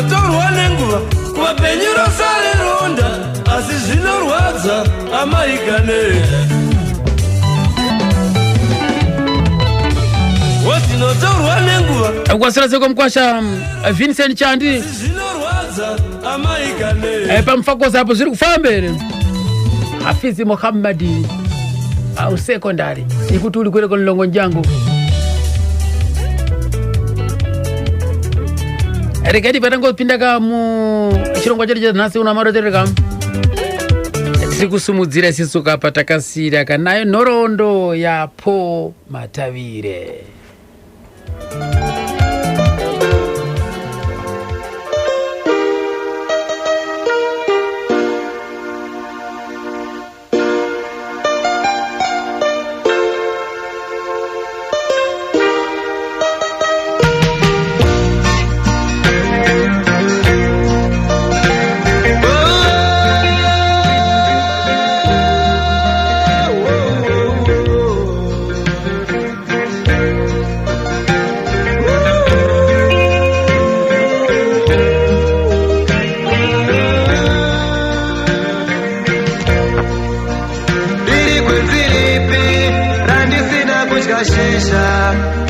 Tinotorwa nenguva kuvapenyu rosare ronda, asi zvinorwadza amaigane. Tinotorwa nenguva Kwasira seko mukwasha Vincent Chandi. Zvinorwadza amaigane. Pamufakosi apo zviri kufamba here? Hafizi Muhammadi au secondary ikuti uli kwele konlongo njangu. Regai patangopinda ka mu chirongwa chedu chanhasi unamarotereka tiri kusumudzira isisu kapa takasiyira kanayo nhoroondo yaPaul Matavire. Riri gwenzi ripi randisina kudya shisha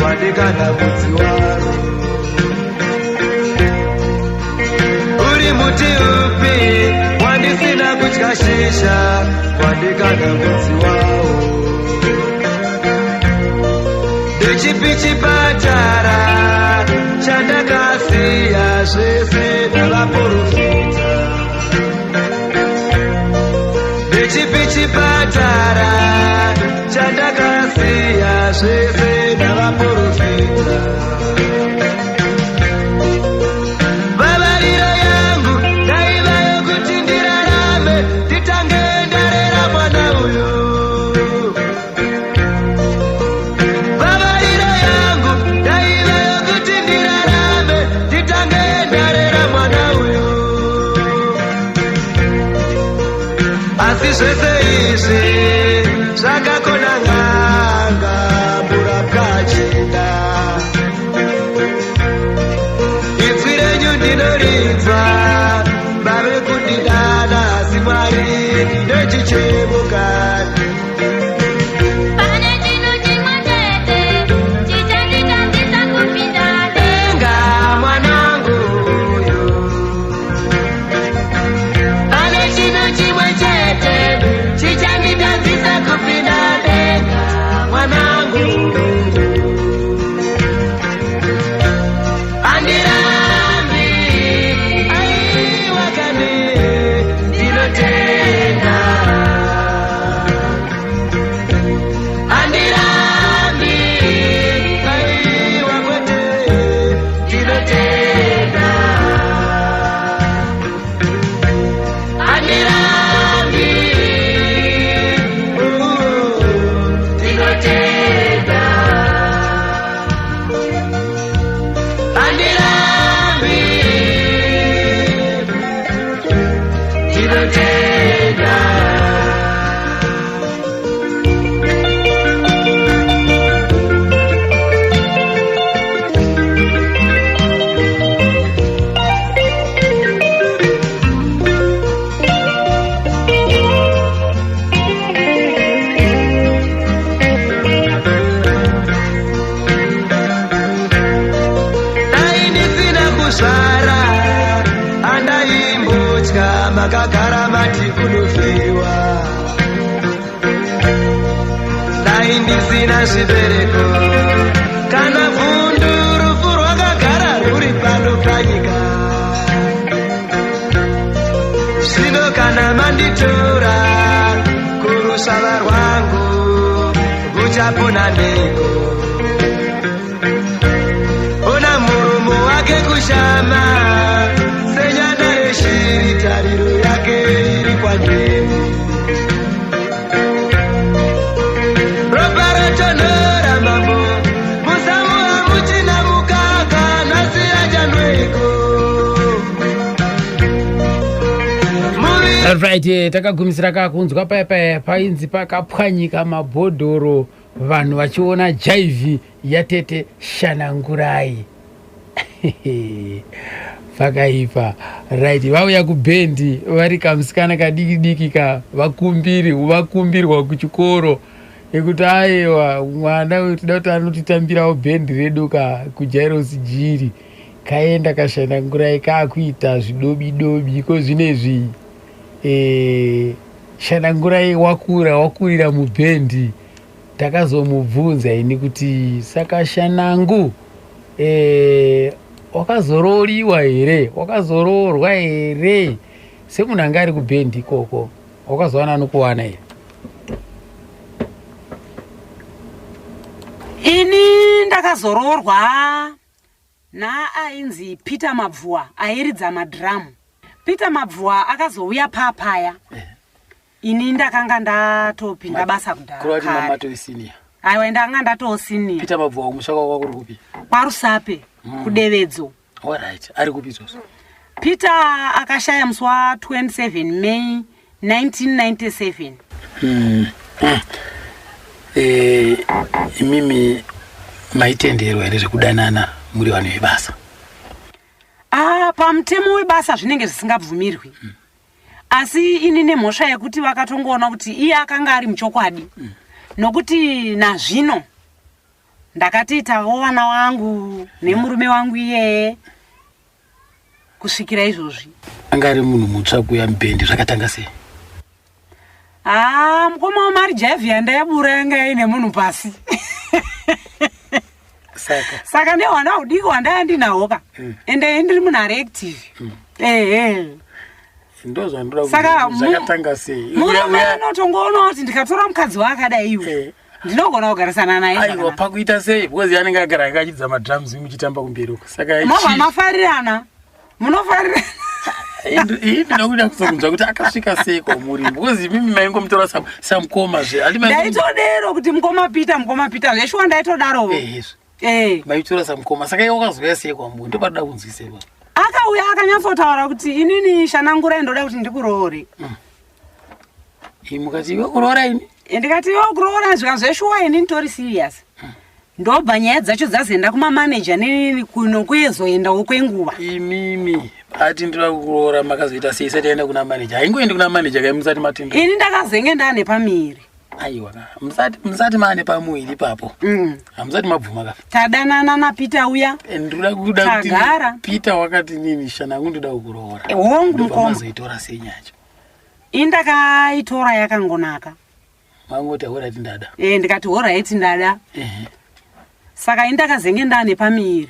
wandikana mudzi waro? Uri muti upi wandisina kudya shisha wandikana mudzi wawo? Ndechipi chipatara chandakasiya zvese navaprofita? Ndechipi chipatara chandakasiya zvese navaprofita? Vavariro yangu ndaiva yokuti ndirarame nditange ndarera mwana uyu. Vavariro yangu ndaiva yokuti ndirarame nditange ndarera mwana uyu, asi zvese izvi zvakakona n'anga murapwa achinda. Inzwi renyu ndinorinzwa vave kundidana, asi Mwari ndinechichemukani. Pane chinhu chimwe chete chichanditadzisa kupinda denga, mwanangu uyu. Pane chinhu chimwe chete chichanditadzisa kupinda denga, mwanangu uyu. Handirambi, aiwa kani, ndinotenda. Handirambi, aiwa kwete, ndinotenda. Handirambi, ndinotenda. Handirambi, ndinotenda. Dai ndisina kuzvara andaimbotya, makagara mati kunofiwa. Dai ndisina zvibereko kana vhundu, rufu rwakagara rwuri pano panyika. Zvino kana manditora, kurusvava rwangu ruchapona neko? Ona muromo wake kushama senyana yeshiri, tariro yake iri kwandiri. Ropa ratonhora mambo, musamuha muchina mukaka, nhasi achanweko. Right, takagumisira kakunzwa paya paya painzi pakapwanyika mabhodhoro vanhu vachiona jaivhi yatete Shanangurai. Pakaipa. Right, vauya kubhendi vari kamusikana kadiki diki ka vakumbiri vakumbirwa kuchikoro ekuti aiwa mwana uyu tida kuti anotitambirawo bhendi redu ka kuJairos Jiri. Kaenda kashanda ngurai kakuita zvidobi dobi ko zvinezvi e, shanangurai wakura wakurira mubhendi. Takazomubvunza ini kuti saka shanangu e, wakazorooriwa here, wakazoroorwa here semunhu anga ari kubhendi ikoko, wakazowana anokuwana here? Ini ndakazoroorwa naainzi Peter Mabvuwa airidza madhiramu. Peter Mabvuwa akazouya papaya, ini ndakanga ndatopinda basa Kureva kudhara kuti kare. mamatosiniya? Aiwa, ndakanga ndatosiniya. Peter Mabvuwa kumusha kwako kwakuri kupi? KwaRusape, kuDevedzo. Alright, ari kupi izvozvo? Peter akashaya musi wa27 May 1997. Eh, imimi maitenderwa here zvekudanana muri vanhu vebasa? Ah, pamutemo webasa zvinenge zvisingabvumirwi, asi ini nemhosva yekuti vakatongoona kuti iye akanga ari muchokwadi, nokuti nazvino ndakatiitawo vana vangu nemurume wangu iyeye kusvikira izvozvi. Anga ari munhu mutsva kuuya mubhendi, zvakatanga sei? Haa, mukoma wamari jaivhi yandayabura yanga yaine munhu pasi. Saka Saka nehwana hudiki hwandaya ndinahwo ka, ende ndiri munhu ari active, ehe. Ndozvandoda. Saka Zvakatanga sei? murume anotongoona kuti ndikatora mukadzi waakadai iwe, ndinogona kugarisana naye Aiwa, zvakanaka. pakuita sei? Because anenge agara akachidza madrums muchitamba kumberi uko, saka Mobva mafarirana, munofarirana. Ii, ndinokuda kuzobvunza kuti akasvika sei kwamuri, because imimi maingomutora samukoma zve handi Ndaitodero kuti mukoma Peter, mukoma Peter, zveshuwa ndaitodarowo. Ehezve. Eh. Maitora samukoma, saka iye wakazouya sei kwamuri? Ndopanoda kunzwisa ipapo. Akauya akanyatsotaura kuti inini shanangurai ndoda kuti ndikuroore. Ii, mukati iwe kuroora ini? Ndikati iwe kuroora, zvikanzi zveshuwa, ini nditori serious. Ndobva nyaya dzacho dzazoenda kumamaneja nenini kuno kuyezoendawo kwenguva. Imimi ati ndoda kuroora, makazoita sei isati yaenda kuna maneja? Haingoendi kuna maneja kai musati matenda. Ini ndakazenge ndaane pamiri. Aiwa ka, musati maane pamuviri ipapo. Hamusati mabvuma ka? Tadanana naPeter uya. Ndoda kuda kuti Tagara. Peter wakati nini shanangu ndoda kukuroora. Hongu, Ndobva mukoma. mazoitora sei nyacho? Ini ndakaitora yakangonaka. Mangoti alright, ndada. E, ndikati alright, ndada. Ehe. Saka ini ndakazenge ndaane pamiri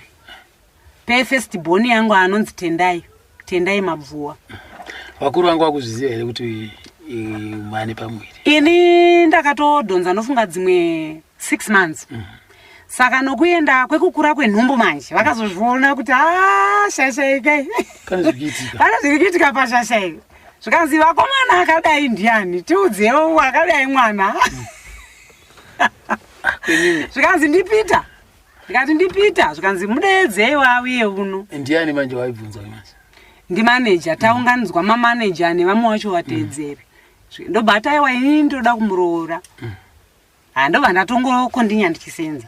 pefirst born yangu anonzi Tendai, Tendai Mabvuwa. Vakuru vangu vakuzviziva here kuti maane pamuviri? Ini ndakatodhonza nofunga dzimwe 6 months. Saka nokuenda kwekukura kwenhumbu manje vakazozviona kuti a shashaikai. Pane zviri kuitika. Pane zviri kuitika pashashai. Zvikanzi vakomana akadai ndiani, tiudzewo akadai mwana. Kwenini? Zvikanzi ndiPeter, ndikati ndiPeter, zvikanzi mudeedzeiwo auye uno. Ndiani manje waibvunza uyu manje? Ndimaneja, taunganidzwa mamaneja nevamwe vacho vateedzeri. Ndobva taiwa inini ndoda kumuroora. Ha, ndobva ndatongokondinya ndichisenza.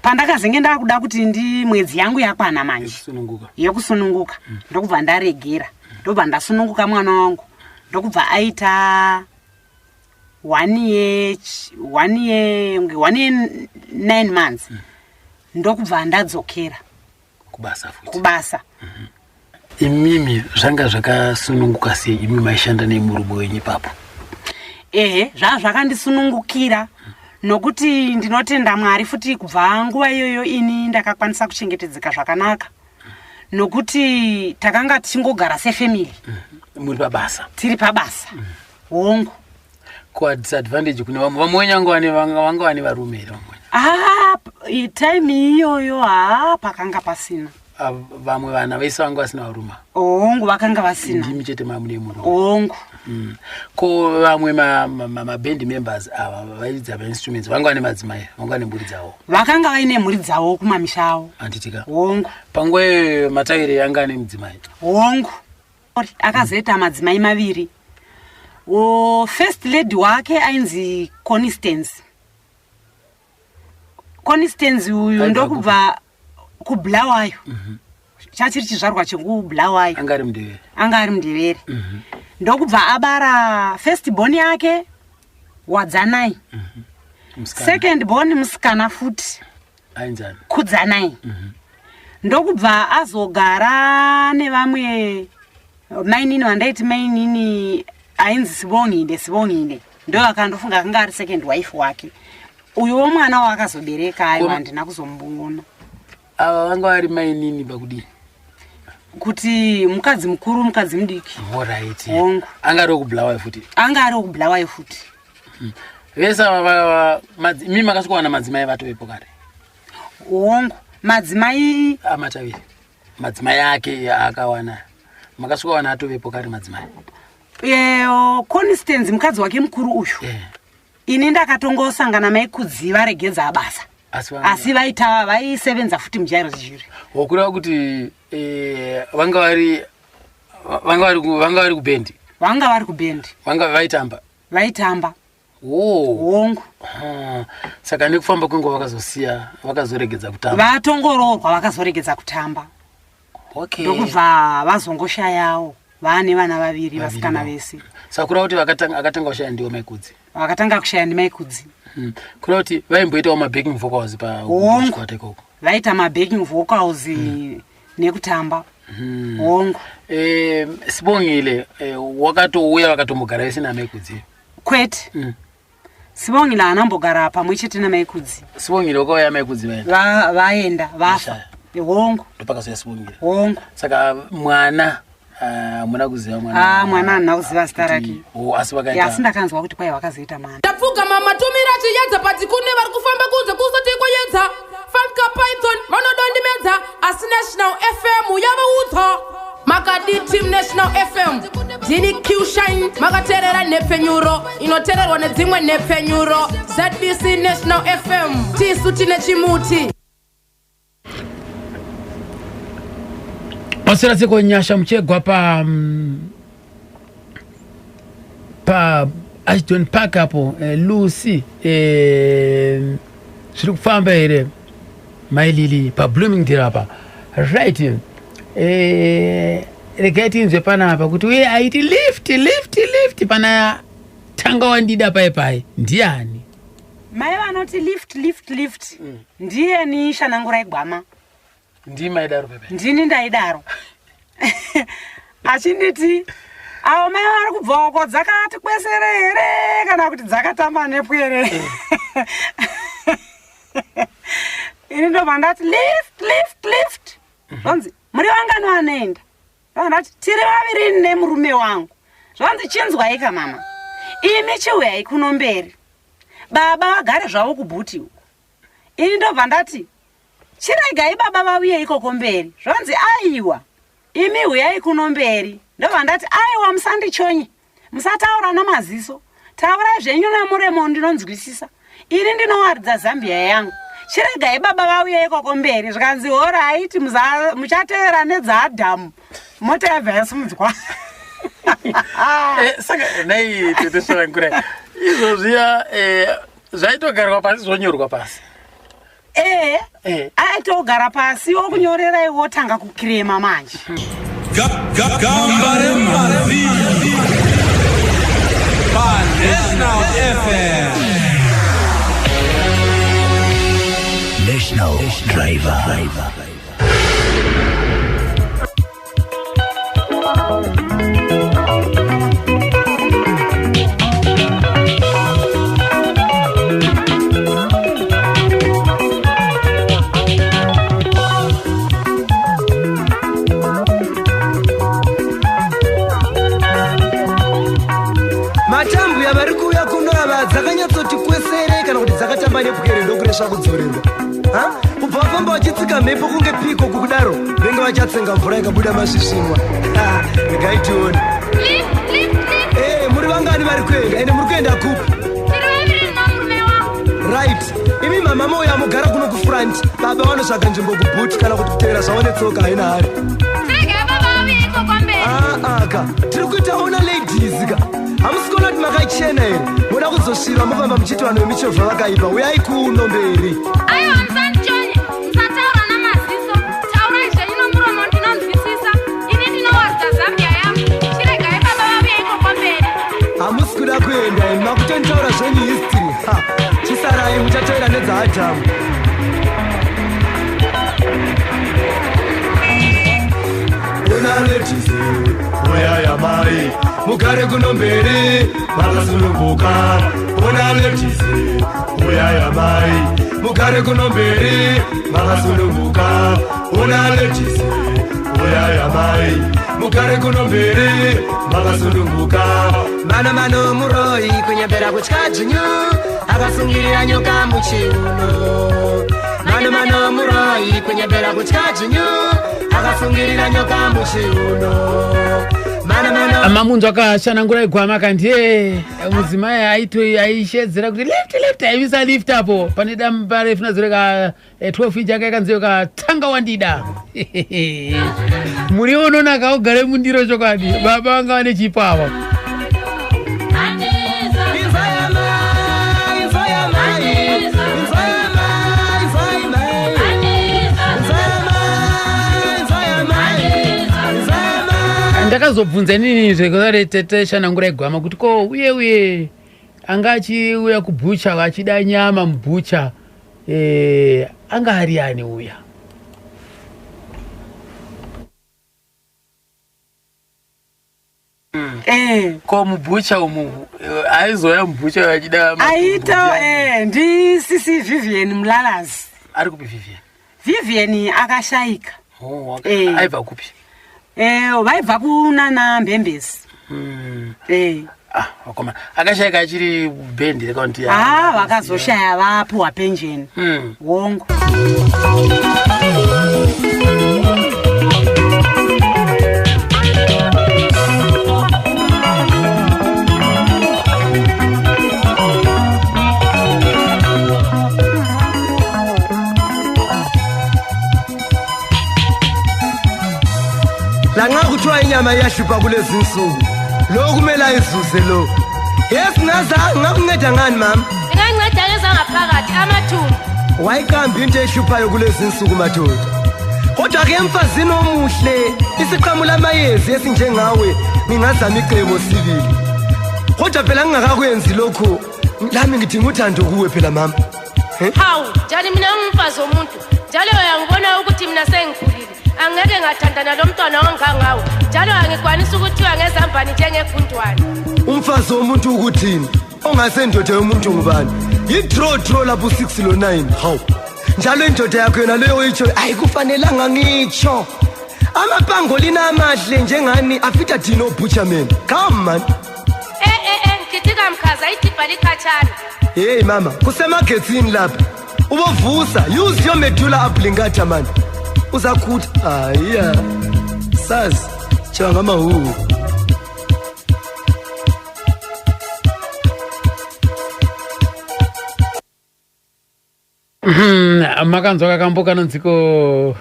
Pandakazenge ndakuda kuti ndi mwedzi yangu yakwana manje yekusununguka, yekusununguka, ndokubva ndaregera, ndobva ndasununguka mwana wangu, ndokubva aita one year, 1 year, 1 year 9 months, ndokubva ndadzokera kubasa futi. Kubasa. Imimi zvanga zvakasununguka sei imi maishanda nemurume wenyu ipapo? Ehe, zvaa zvakandisunungukira nokuti ndinotenda Mwari futi kubva nguva iyoyo ini ndakakwanisa kuchengetedzeka zvakanaka, nokuti takanga tichingogara sefamily. Muri pabasa. Tiri pabasa, hongu. Kudisadvantage kune vamwe, vamwe wenyu vanga vane varume here vamwe wenyu? Ah, time iyoyo haa, pakanga pasina. Ah, vamwe vana vese vanga vasina varume? Hongu, vakanga vasina. Ndimi chete mamune murume? Hongu. Ko vamwe maband members ava vairidza mainstruments vanga vane madzimai, vanga vane mhuri dzavo? Vakanga vaine mhuri dzavo kumamisha avo. Handitika? Hongu. Panguva iyoyo Mataire anga ane mudzimai? Hongu, akazoita madzimai maviri. O, first lady wake ainzi Constance. Constance uyu Aibva ndokubva kuBulawayo. Chachiri chizvarwa chekubulawayo. Anga ari mundevere. Anga ari mundevere. Ndokubva abara first born yake, Wadzanai. Musikana. Second born musikana futi. Ainzani? Kudzanai. Ndokubva azogara nevamwe mainini vandaiti mainini, ainzi Sibongile. Sibongile ndo akandofunga akanga ari second wife wake. Uyuwo mwana waakazobereka, aiwa, handina kuzomuona. Ava vanga vari mainini pakudini? Kuti mukadzi mukuru, mukadzi mudiki. Alright. Hongu. Anga ari wekubulawayo futi? Anga ari wekubulawayo futi. Vese ava imi makasvikowana madzimai vatovepo kare? Hongu, madzimai. Amataviri madzimai ake akawana, makasvikowana atovepo kare madzimai? Constance, mukadzi wake mukuru uyu, ini ndakatongosangana maikudzi varegedza basa. Asi Asi vaita vaisevenza futi muJairos Jiri. Wokureva kuti vanga vari kubhendi? Vanga vari kubhendi. Vanga vaitamba? Vaitamba. Oh. Hongu. Ah, saka nekufamba kwenguva vakazosiya, vakazoregedza kutamba? Vatongoroorwa vakazoregedza kutamba. Ndokubva vazongoshayawo vaane vana vaviri, vasikana vese. Saka kureva kuti akatanga kushaya ndiwo maikudzi? Vakatanga kushaya ndimaikudzi. Kureva kuti vaimboitawo mabacking vocals? Hongu. Pachikwata ikoko? Vaita mabacking vocals nekutamba, hongu. Sibongile wakatouya vakatombogara vese namaikudzi? Kwete. Sibongile haanambogara pamwe chete namaikudzi. Sibongile wakauya maikudzi vaenda? Vaenda, vafa, hongu. Ndopakazouya Sibongile? Hongu. Saka mwana, ah, hamuna kuziva mwana? Ah, mwana handina kuziva zita rake. Oh, asi vakaita Asi ndakanzwa kuti kwai vakazoita mwana. Ndapfugama, matumira chiyedza pati kune vari kufamba kunze kusati kwayedza. Fanka Python vanodondimedza, asi National FM yavaudza. Makadi team National FM, ndini Qshine, makateerera nhepfenyuro inoteererwa nedzimwe nhepfenyuro, ZBC National FM. Tisu tine chimuti. Maswera seko, Nyasha Muchegwa pa Ashdon Park apo. Lucy, zviri kufamba here? Mailili paBloomingdale apa. Right, regai tinzwe panapa kuti uye aiti lift, lift, lift pana tanga wandida pai pai ndiani? Mai vanoti lift, lift, lift ndiyeni Shanangurai Gwama. Ndimaidaro pepe? Ndini ndaidaro, achinditi avo mai vari kubva uko dzakati kwesere here kana kuti dzakatamba nepwere. Ini ndobva ndati lift, lift, lift. Zvanzi, muri vangani vanoenda? Ndobva ndati tiri vaviri nemurume wangu. Zvanzi, chinzwaika mama, imi chiuyai kuno mberi, baba vagare zvavo kubhuti uko. Ini ndobva ndati chiregai baba vauye ikoko mberi. Zvanzi, aiwa, imi huyai kuno mberi. Ndobva ndati aiwa, musandichonye, musataura namaziso, taurai zvenyu nemuremo, ndinonzwisisa. Ini ndinowaridza zambia yangu, chiregai baba vauye ikoko mberi. Zvikanzi alright, muchatevera nedzaadhamu. Mota yabva yasimudzwa. Saka nai tete Shanangurai, izvozviya zvaitogarwa pasi, zvonyorwa pasi? Ee, aitogara pasi okunyorerai, wotanga kukirema manje. Gamba remhanzi paNational FM. National Driver. Matambuya vari kuuya kuno ava dzakanyatsoti kwesere kana kuti dzakatamba nepwere, ndokuresva kudzorerwa. Ha? Kubva vafamba vachitsika mhepo kunge piko kukudaro, venge vachatsenga mvura ikabuda masvisvinwa. Ha, regai tione. Lift, lift, lift. Muri vangani vari kuenda, ende muri kuenda kupi? Tiri vaviri nomurume wangu. Right, imi mama mauya mugara kuno kufront, baba vanotsvaga nzvimbo kubhuti kana kuti kutevera zvavo netsoka, haina hari. Chiregai baba vauye ikoko mberi. Aa, tiri kuita ona ladies ka, hamusi kuona kuti makachena here? Moda kuzosviba mofamba muchiti vanhu vemichovha vakaipa. Uyai kuno mberi. Aiwa, musandichonye, musataura namaziso, taurai zvenyu nomuromo. Adamu. Unaletize uyayamai mugare kuno mberi makasununguka. Unaletize uyayamai mugare kuno mberi makasununguka. Unaletize uyayamai mugare kuno mberi makasununguka. Mano mano muroi kunyembera kutya dzvinyu akasungirira nyoka muchiuno. Mano mano muroi kunyembera kutya dzvinyu akasungirira nyoka muchiuno. Mano mano Mamunzwa akashanangura igwama kandiye mudzimai aishedzera kuti lift lift, aimisa lift apo pane damba refu nazore ka 12 inch aka yakanziyo katanga wandida. Muriwo unonaka ugare mundiro chokwadi. Baba vanga vane chipo ava. Ndakazobvunza inini zvekare tete shanangura igwama kuti ko uye uye anga achiuya kubhucha achida nyama mubhucha, anga ari ani uya? Ko mubhucha umu aizouya mubhucha achida Aita ndisisi Vivian Mlalazi. Ari kupi Vivian? Vivian akashayika. Oh, aibva kupi? Vaibva kunana Mbembezi. Ah, vakoma akashayika achiri bhendi rekaunti? Ha, vakazoshaya vapuwa penjeni. Hongu. Lanxa kuthiwa inyama iyahlupha kulezi nsuku, lo kumele ayizuze lo. Yes, ngaza ngakunceda ngani mama? Ndinganceda ngezangaphakathi amathumbu. Wayiqamba into ehluphayo kulezi nsuku madoda. Kodwa ke emfazini omuhle isiqhamula amayezi esinjengawe ngingazama icebo sibili. Kodwa phela ngingakakwenzi lokhu, lami ngidinga uthando kuwe phela mama. Hawu, njani mina ngumfazi womuntu, njalo uyangibona ukuthi mina sengikhulile, angeke ngathandana lo mntwana ongangawe, njalo angikwanisi ukuthiwa ngezambane njengegundwane. Umfazi womuntu ukuthini? Ongasendoda yomuntu ngubani? Yi-draw draw lapho 6 lo 9. Hawu, njalo indoda yakho yona leyo itsho ayikufanelanga ngitsho. Amapangolini amahle njengani afita thina obutcherman. Come man. Ngithi kamkhaza idibha likhatshana. Hey mama, kusemagetsini lapha. Ubovusa, use your medulla oblongata man. Uzakhutha. Ayiya. Sazi, tshiwa ngamahuku. Makanzwa kakambo kanonziko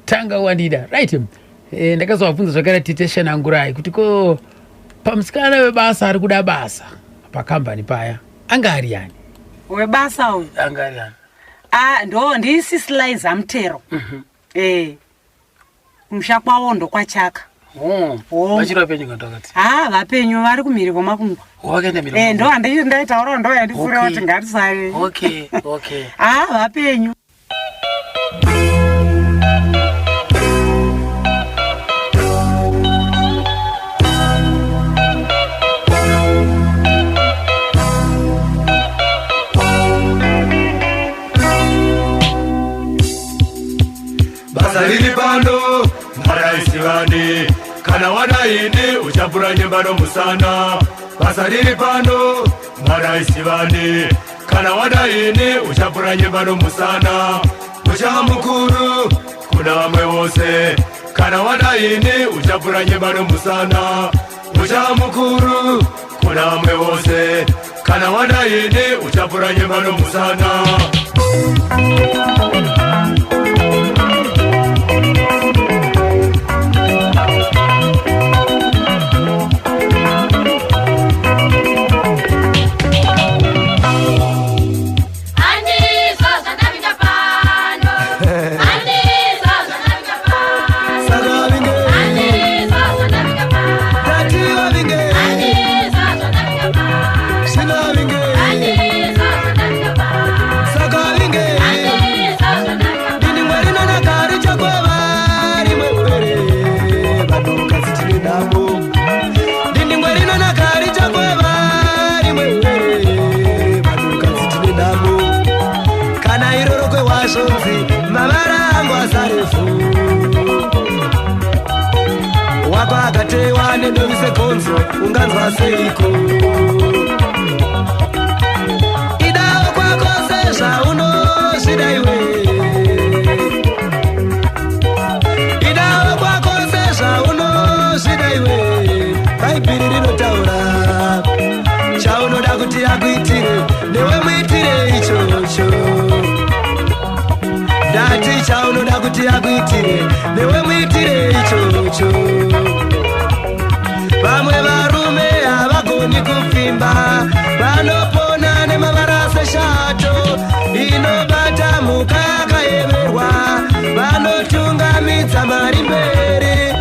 tanga wandida, right? Ndakazovabvunza zvakare tete Shanangurai kuti ko pamusikana webasa ari kuda basa pakambani paya anga ari yani? Webasa uyu? Anga ari yani? Ah, ndo ndisisi Liza Mutero. Kumusha kwavo ndokwachaka. Oh, vachiri vapenyu kana takati? Ha, vapenyu, vari kumhiri kwemakungwa. Wakaenda mhiri? Ndo handaitaurawo, ndo yandifurira kuti ngatisare. Okay. Ha, vapenyu. Basa riri pano maraisivani, kana wadaini uchapura nyemba nomusana. Basa riri pano maraisivani, kana wadaini uchapura nyemba nomusana. Uchava mukuru kuna vamwe vose, kana wadaini uchapura nyemba nomusana. Uchava mukuru kuna vamwe vose, kana wadaini uchapura nyemba nomusana. Handizvo zvandavinga pano. Handizvo zvandavinga pano. Saka vavinge. Handizvo zvandavinga pano. Tati vavinge. Handizvo zvandavinga pano. Svina vavinge. Handizvo zvandavinga pano. karefu. Wako akatewa nedovi segonzo, unganzwa seiko? Idawo kwako sezvaunozvida iwe, idawo kwako sezvaunozvida iwe. Bhaibheri rinotaura chaunoda kuti akuitire, newe muitire ichocho. Ndati chaunoda kuti akuitire, newe muitire ichocho. Vamwe varume havagoni kupfimba, vanopona nemavara seshato inobata mhuka yakayeverwa. Vanotungamidza mari mberi,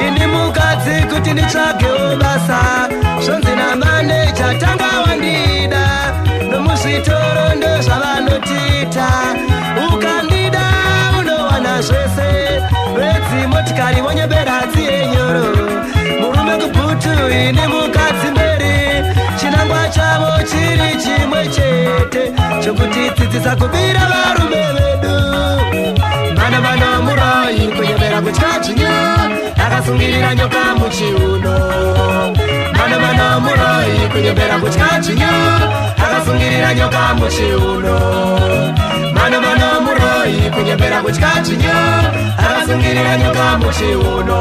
ini mukadzi kuti nditsvagewo basa. Zvonzi namaneja tanga wandida, nomuzvitoro ndozvavanotiita. Ukandida unowana zvese, vedzimotikari vonyebera tsiyenyoro. Murume kubhutu ini mukadzi mberi, chinangwa chavo chiri chimwe chete, chokutidzidzisa kubira varume vedu. Mano mano muroyi, kunyebera kutya dzvinyu, akasungirira nyoka muchiuno. Mano mano muroyi, kunyebera kutya dzvinyu, akasungirira nyoka muchiuno. Mano mano muroyi, kunyebera kutya dzvinyu, akasungirira nyoka muchiuno.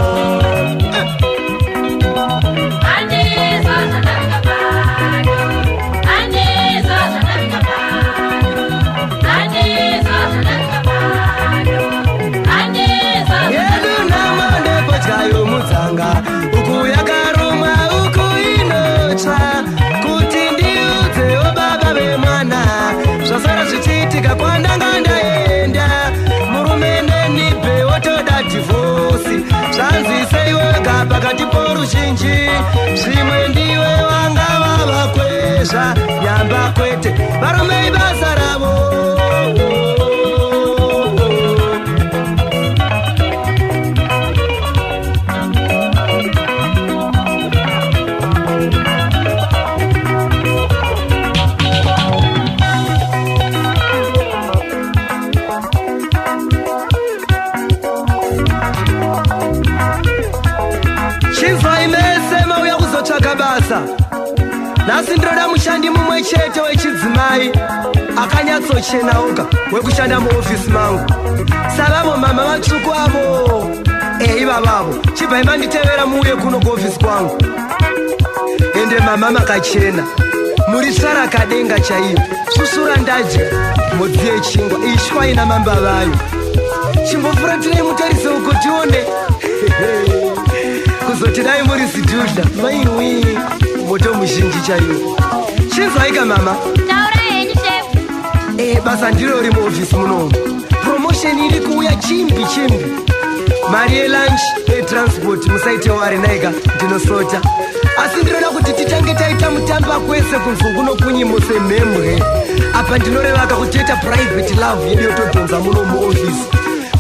Yedu namandepotyayo mudzanga, uku yakarumwa uku inotsva. Kuti ndiudzewo baba vemwana zvasara zvichiitika kwandanga ndaenda. Murume nenibhe wotoda dhivhosi, zvanzi sei wega pakati poruzhinji. Zvimwe ndiwe wanga wavakwezva nyamba kwete, varume ibasa ravo. Chinzwai mese mauya kuzotsvaga basa. Nhasi ndinoda mushandi mumwe chete wechidzimai akanyatsochenaoka wekushanda muofisi mangu. Savavo mama vatsvuku avo, ivavavo, chibvai manditevera muuye kuno kuofisi kwangu. Ende mama makachena, muri tsvarakadenga chaiyo, susura ndadya modzi yechingwa, ishwa ina mamba vayo. Chimbofuratirei mutarise uko tione. Kuzoti dai muri zidhudha, maiwi moto muzhinji chaiwo. Chinzwaika mama. Taura henyu shefu. Basa ndiro rimuofisi munomu. Promotion iri kuuya chimbi chimbi. Mari yelunch netransport musaite wari naika ndinosota. Asi ndinoda kuti titange taita mutamba kwese kunzungu nokunyimo semhemwe. Apa ndinorevaka kuti toita private love yedu yotodhonza muno muofisi.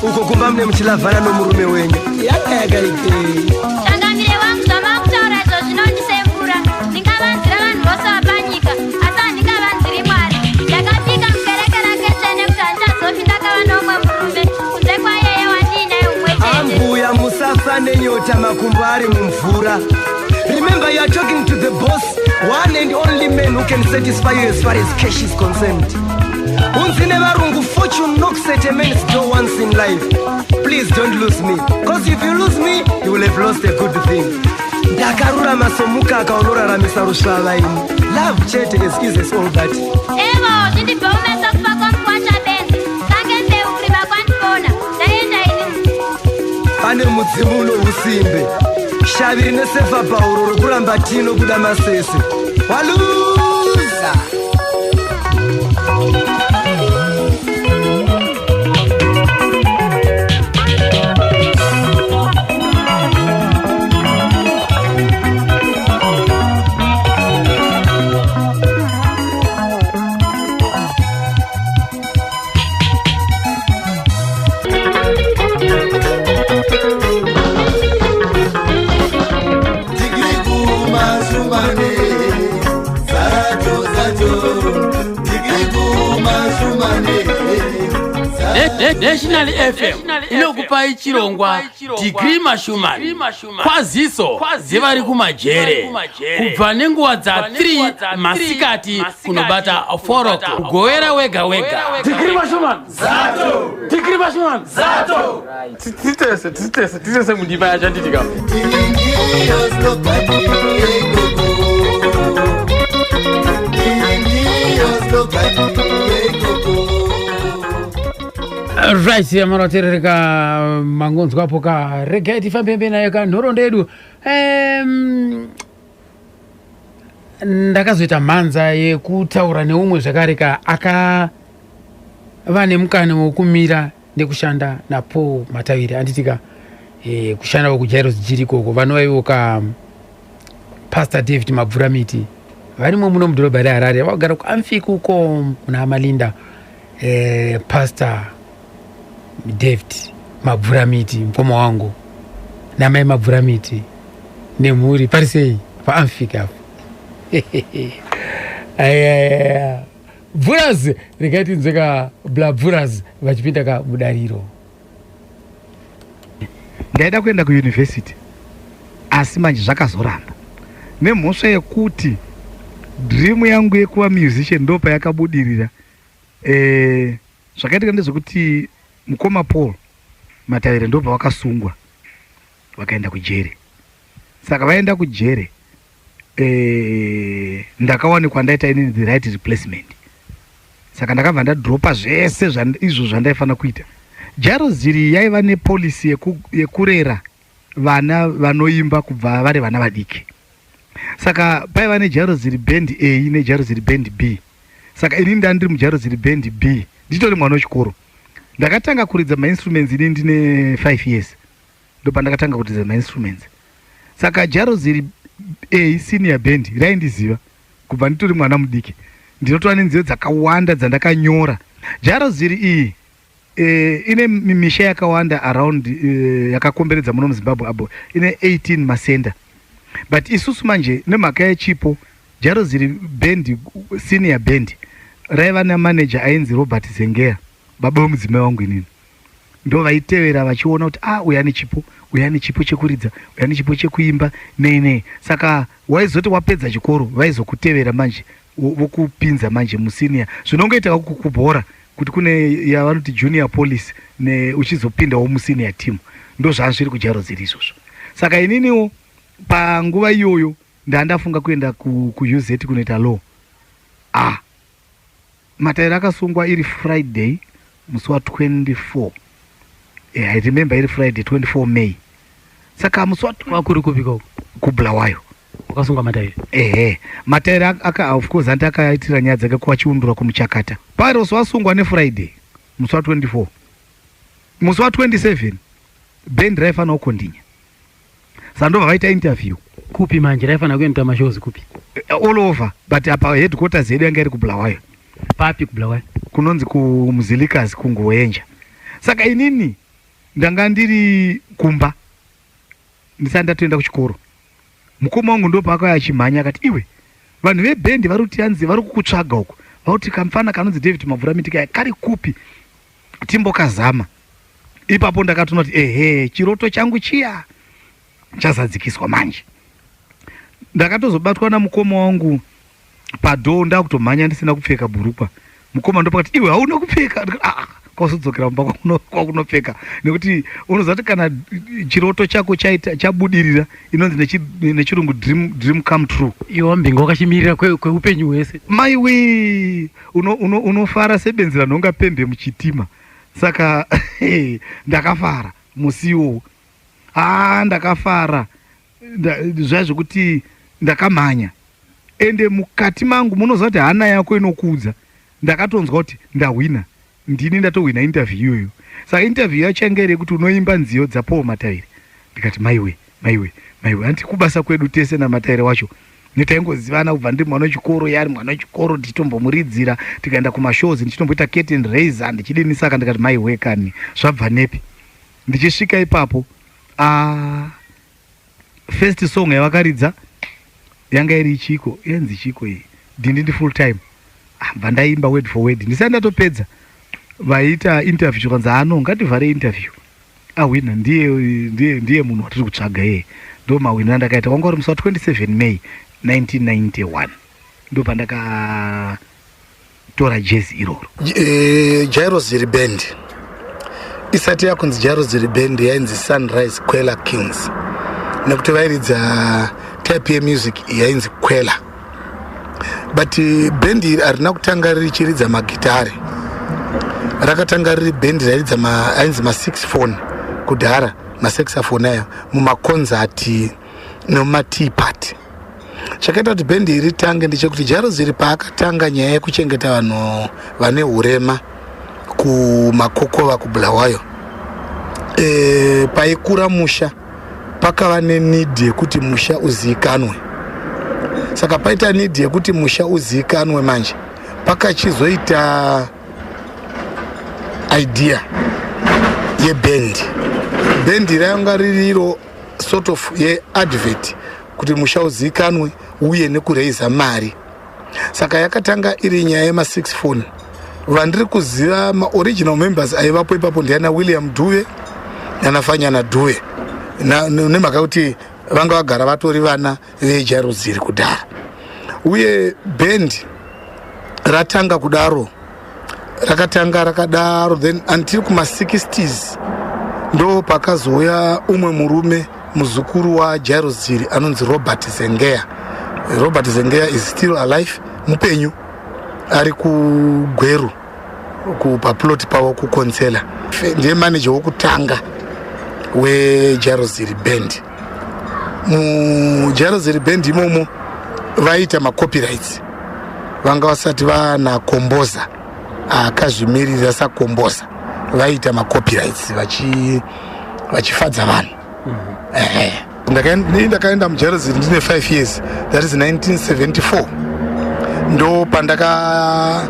Uko kumba mune muchilavhana nomurume wenyu. Yaka yakaitei. Changamire wangu, zvamava kutaura izvo zvinondisemvura. Ndingavanzira vanhu vose vapanyika, asi handingavanziri Mwari. Ndakapika mukereke rake tsvene kuti handichazofi ndakava noumwe murume kunze kwaiyeye wandiinaye umwe chete. Ambuya musafa nenyota, makumbo ari mumvura. Remember, you are talking to the boss, one and only man who can satisfy you as far as cash is concerned. Unzi nevarungu, fortune knocks at a man's door once in life. Please don't lose me, cause if you lose me, you will have lost a good thing. Ndakarurama somukaka unoraramisa rusvava ini. Love chete as easy as all that. Evo, zvindibve umeso kufa kwamukwasha benzi. Kange mbeu kurima kwandipona. Ndaenda ini. Pane mudzimu uno usimbe, shavi rine sefa pauro rokuramba tino kuda masese. Waluza. Tikiri kumashumane, National FM inokupai chirongwa Degree Mashumani, kwaziso dzevari kumajere, kubva nenguva dza3 masikati kunobata 4 o'clock, kugowera wega wega. Degree Mashumani, Zato. Degree Mashumani, Zato. Titese, titese, titese mundima yacho handitika. Right, amaraterereka mangonzwapo ka, regai tifambe mbe nayo ka nhoroondo yedu. Ndakazoita mhanza yekutaura neumwe zvakare ka akava nemukana wokumira nekushanda naPaul Matavire, anditika kushanda kuJairos Jiri ikoko, vanova ivo ka Pastor David Mabvuramiti, varimo muno mudhorobha reHarare, vagara kuAmfiki uko kuna Amalinda. Pastor David Mabvuramiti, mukoma wangu, namai Mabvuramiti nemhuri, pari sei paAmfiki apo? Ayaya, bvuras, regai tinzwe ka bla bvuras vachipinda ka mudariro. Ndaida kuenda kuyunivhesiti, asi manje zvakazoramba nemhosva yekuti dream yangu yekuva musician ndo payakabudirira. Zvakaitika ndezvekuti mukoma Paul Matavire ndobva vakasungwa, vakaenda kujere. Saka vaenda kujere, ndakawanikwa ndaita inini the right replacement. Saka ndakabva ndadropa zvese izvo zvandaifanira kuita. Jairos Jiri yaiva nepolicy yekurera vana vanoimba kubva vari vana vadiki. Saka paiva neJairos Jiri band A neJairos Jiri band B. Saka inini ndandiri muJairos Jiri band B, nditori mwana wechikoro. Ndakatanga kuridza mainstruments ini ndine 5 years, ndopandakatanga kuridza mainstruments. Saka Jairos Jiri A senior band raindiziva kubva nditori mwana mudiki. Ndinotova nenziyo dzakawanda dzandakanyora. Jairos Jiri iyi ine misha yakawanda around yakakomberedza muno muZimbabwe abo, ine 18 masenda. But isusu manje nemhaka yechipo, Jairos Jiri band senior band raiva namanager ainzi Robert Zengeya, baba vemudzimai wangu inini. Ndo vaitevera vachiona kuti ah, uyu ane chipo, uyu ane chipo chekuridza, uyu ane chipo chekuimba, nei nei. Saka waizoti wapedza chikoro vaizokutevera manje, vokupinza manje musenior. Zvinongoita kubhora kuti kune yavanoti junior police ne uchizopindawo musenior team, ndo zvazviri kuJairos Jiri izvozvo. Saka ininiwo panguva iyoyo ndandafunga kuenda kuUZ kunoita law. Ah, Matavire akasungwa iri Friday, musi wa24. I remember iri Friday 24 May. Saka musi wa Wakuri kupi koko? KuBulawayo. Wakasungwa Matavire? Ehe, Matavire aka of course anti akaitira nyaya dzake kwaChiundura kumuchakata. Pairos wasungwa neFriday musi wa24, musi wa27 band raifanira kukondinya. Saka ndobva vaita interview. Kupi manje raifanira kuenda mashows kupi? All over, but apa headquarters yedu yanga iri kuBulawayo. Papi kuBulawayo? Kunonzi kuMuzilikazi, kungoenja. Saka inini ndanga ndiri kumba ndisati ndatoenda kuchikoro. Mukoma wangu ndopaakauya achimhanya akati, "Iwe, vanhu vebhendi vari kuti hanzi vari kukutsvaga uku, vakuti kamufana kanonzi David Mabvuramiti kaya kari kupi, timbokazama." Ipapo ndakatoona kuti ehe, chiroto changu chiya chazadzikiswa manje. Ndakatozobatwa namukoma wangu padoor, ndakutomhanya ndisina kupfeka bhurukwa. Mukoma ndopakati, "Iwe, hauna kupfeka." Ndikati, "Ah, kwazodzokera mumba kwakunopfeka," nekuti unoziva kuti kana chiroto chako chaita chabudirira, inonzi nechirungu dream come true. Iwe wambinga wakachimirira kweupenyu hwese. Maiwe, unofara sebenzi ranhonga pembe muchitima. Saka ndakafara musi iwowo. Ah, ndakafara zvaya zvekuti ndakamhanya. Ende mukati mangu munoziva kuti hana yako inokuudza, ndakatonzwa kuti ndahwina, ndini ndatohwina interview iyoyo. Saka interview yacho yanga iri yekuti unoimba nziyo dzaPaul Matavire. Ndikati, "Maiwe, maiwe, maiwe." Hanti kubasa kwedu tese naMatavire wacho netaingozivana kubva ndiri mwana wechikoro, yari mwana wechikoro, ndichitombomuridzira, tikaenda kumashows ndichitomboita curtain raiser, ndichidini. Saka ndikati, "Maiwe kani, zvabva nepi?" Ndichisvika ipapo, ah, first song yavakaridza yanga iri chiko, yanzi chiko iyi, Dhindindi Full Time. Ah, bva ndaimba word for word. Ndisati ndatopedza, Vaita interview zvikanzi ano ngativhare interview, ahwina ndiye, ndiye, ndiye munhu watiri kutsvaga iye. Ndo mahwiniro andakaita. Wanga uri musi wa27 May 1991, ndo pandakatora jezi iroro. Jairos Jiri Band isati yakunzi Jairos Jiri Band, yainzi Sunrise Quela Kings, nekuti vairidza type yemusic yainzi kwela. But bhendi iri harina kutanga richiridza magitare, rakatanga riri bhendi rairidza ainzi masaxophone kudhara, masaxophone ayo mumakonzati nemumatea party. Chakaita kuti bhendi iri ritange ndechekuti Jairos iri paakatanga nyaya yekuchengeta vanhu vane urema kuMakokova kuBulawayo, paikura musha pakava neneed yekuti musha uzivikanwe. Saka paita need yekuti musha uzivikanwe, manje pakachizoita idea yebhendi. Bhendi ranga ririro sort of yeadvert kuti musha uzivikanwe uye nekureisa mari. Saka yakatanga iri nyaya yemasaxophone. Vandiri kuziva maoriginal members aivapo ipapo ndiana William Duve nanaFanyana Duve, nemhaka yekuti vanga vagara vatori vana veJairos Jiri kudhara. Uye bhendi ratanga kudaro, rakatanga rakadaro, then until kuma60s ndo pakazouya umwe murume, muzukuru waJairos Jiri, anonzi Robert Zengeya. Robert Zengeya is still alive, mupenyu, ari kuGweru paplot pavo kuConsella. Ndiye manager wokutanga weJairos Jiri Band. MuJairos Jiri Band imomo vaita macopyrights, vanga vasati vana composer akazvimirira sacomposer, vaita macopyrights vachifadza vanhu. Ehe. Ndakaenda muJairos Jiri ndine 5 years, that is 1974, ndo pandaka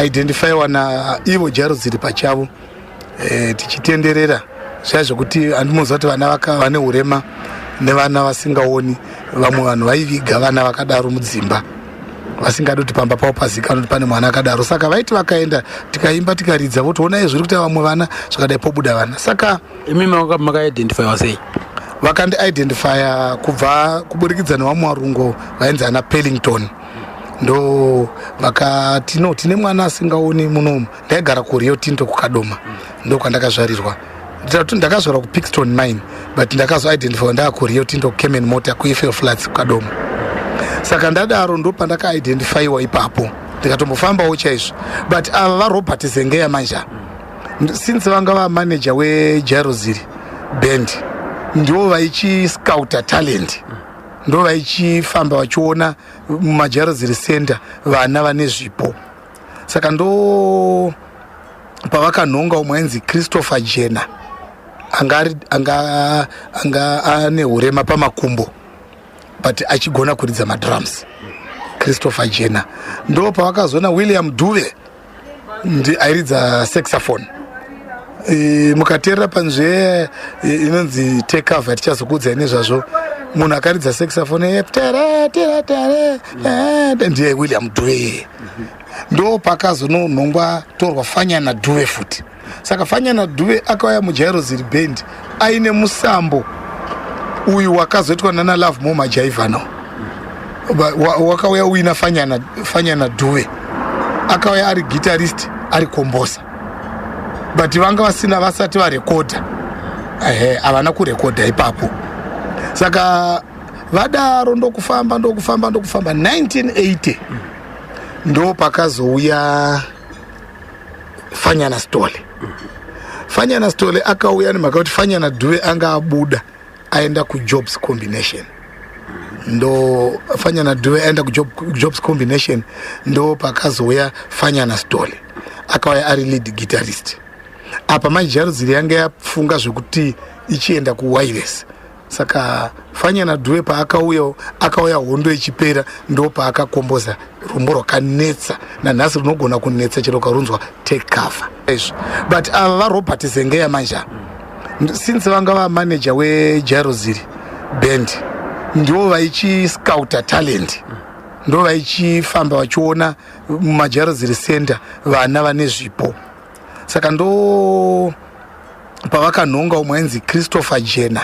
identifyiwa naivo Jairos Jiri pachavo. Tichitenderera zviya zvekuti handimoziva kuti vana vane urema nevana vasingaoni, vamwe vanhu vaiviga vana vakadaro mudzimba, vasingadi kuti pamba pavo pazikanwa kuti pane mwana akadaro. Saka vaiti vakaenda, tikaimba, tikaridza, voti onai zviri kuita vamwe vana zvakadai, pobuda vana. Saka Imi makaidentifyiwa sei? Vakandiidentifya kubva kuburikidza nevamwe varungu vainzi ana Pellington, ndo vakati, "No, tine mwana asingaoni munomu." Ndaigara kuRio Tinto kuKadoma, ndo kwandakazvarirwa. Ndati ndakazvarwa kuPickstone Mine, but ndakazoidentifywa ndaa kuRio Tinto, kuCamen Motor, kuEffel Flats kuKadoma. Saka ndadaro ndo pandakaidentifyiwa ipapo, ndikatombofambawo chaizvo. But ava vaRobert Zengeya manje, since vanga vamanager weJairos Jiri Band, ndivo vaichiscouta talent, ndo vaichifamba vachiona mumaJairos Jiri Center vana vane zvipo. Saka ndo pavakanhonga umwe ainzi Christopher Jena, anga ane urema pamakumbo but achigona kuridza madrums, Christopher Jena. Ndo pavakazoona William Duve, ndi airidza saxophone. Mukateerera panzveye inonzi Take Cover, tichazokuudzai nezvazvo, munhu akaridza saxophone tere tere tere ndiye William Duve. Ndo pakazononhongwa torwa Fanyana Duve futi. Saka Fanyana Duve akauya muJairos Jiri Band aine musambo uyu wakazoitwa nana Lovemore Majaivhano. Wakauya uina Fanyana, Fanyana Duve akauya ari guitarist, ari composer, but vanga vasina, vasati varekodha. Ehe, havana kurekodha ipapo. Saka vadaro ndokufamba, ndokufamba, ndokufamba, 1980 ndo pakazouya Fanyana Stole. Fanyana Stole akauya nemhaka yekuti Fanyana Duve anga abuda aenda kuJobs Combination. Ndo Fanyana Duve aenda kuJobs Combination, ndo pakazouya Fanyana Stole, akauya ari lead guitarist. Apa manje Jairos Jiri yanga yafunga zvekuti ichienda kuwireless. Saka Fanyana Duve paakauyawo, akauya hondo ichipera, ndo paakakomboza rumbo rwakanetsa nanhasi, runogona kunetsa chero ukarunzwa, Take Cover izvo. But ava vaRobert Zengeya manje, since vanga vamanager weJairos Jiri Band, ndivo vaichiscouta talent, ndo vaichifamba vachiona mumaJairos Jiri Center vana vane zvipo. Saka ndo pavakanhonga umwe ainzi Christopher Jena,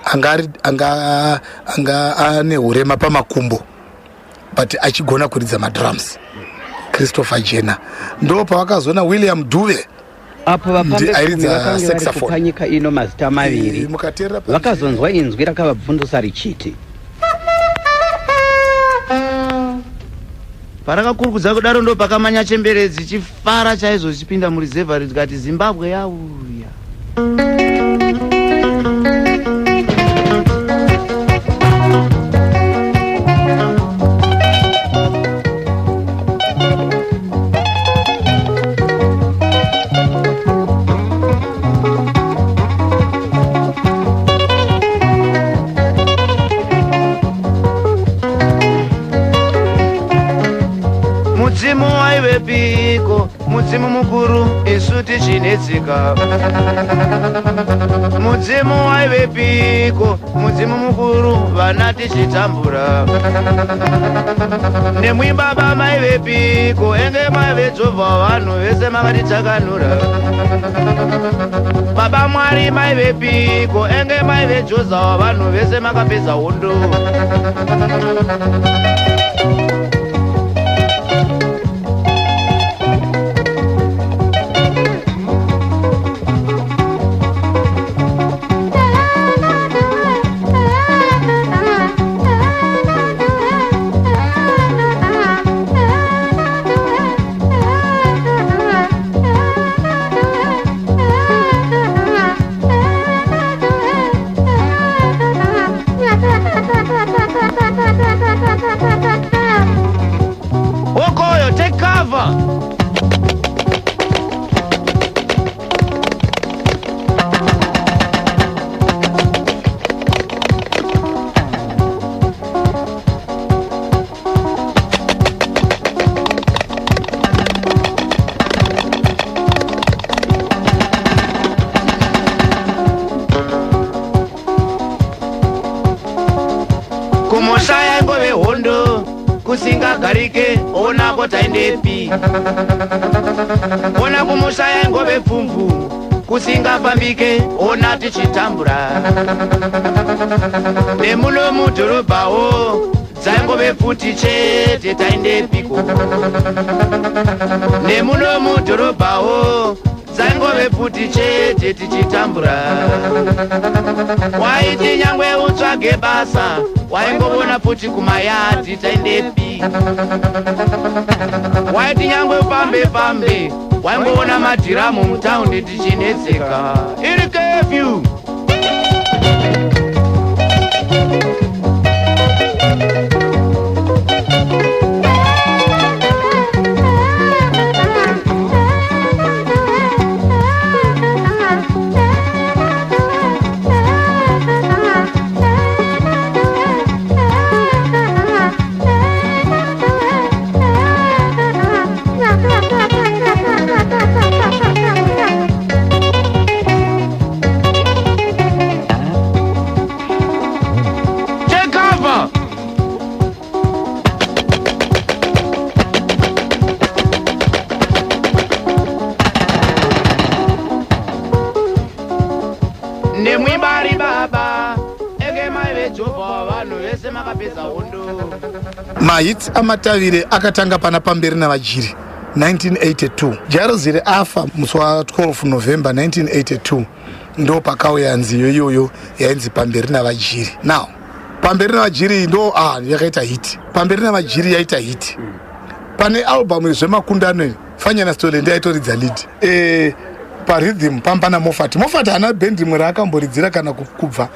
anga anga anga ane urema pamakumbo but achigona kuridza madrums. Christopher Jena ndo pavakazoona William Duve. Apo vapambe Airidza vakange vari saxophone. kupa nyika ino mazita maviri, Mukateerera vakazonzwa inzwi rakavabvundusa richiti: Parakakurukudza kudaro ndo pakamanya chembere dzichifara chaizvo dzichipinda murizevhari dzikati, "Zimbabwe yauya." Mudzimu waivepiko, mudzimu mukuru, isu tichinetseka? Mudzimu waivepiko, mudzimu mukuru, vana tichitambura? Nemwi baba maivepiko, enge maivedzovha vanhu vese makatitakanura? Baba Mwari maivepiko, enge maivejozawa vanhu vese makapedza hondo? Okoyo, take cover. Kumusha yaingove hondo kusingagarike, onako taendepi? Ona kumusha yaingove pfumvu kusingafambike, ona tichitambura. Nemuno mudhorobhawo dzaingove pfuti chete, taendepiko? Nemuno mudhorobhawo dzaingove pfuti chete, tichitambura. Waiti nyangwe utsvage basa, waingovona pfuti kumayadhi, taendepi? Waiti nyangwe ufambe fambe, waingoona madhiramu mutaundi, tichinetseka. Iri kefyu. Take cover. Nemwibari baba eke mai vejovha vanhu vese makapedza hondo. Mahits aMatavire akatanga pana Pamberi naVajiri 1982. Jairozire afa musi wa12 November 1982, ndo pakauya nziyo iyoyo yainzi Pamberi naVajiri. Now Pamberi naVajiri ndo yakaita hit. Pamberi naVajiri yaita hit pane albhamu zvemakundano iri. Fanyana Stole ndi aitoridza lead parhythm. Pamba Mofat. Mofat haana bhendi rimwe raakamboridzira kana kubva.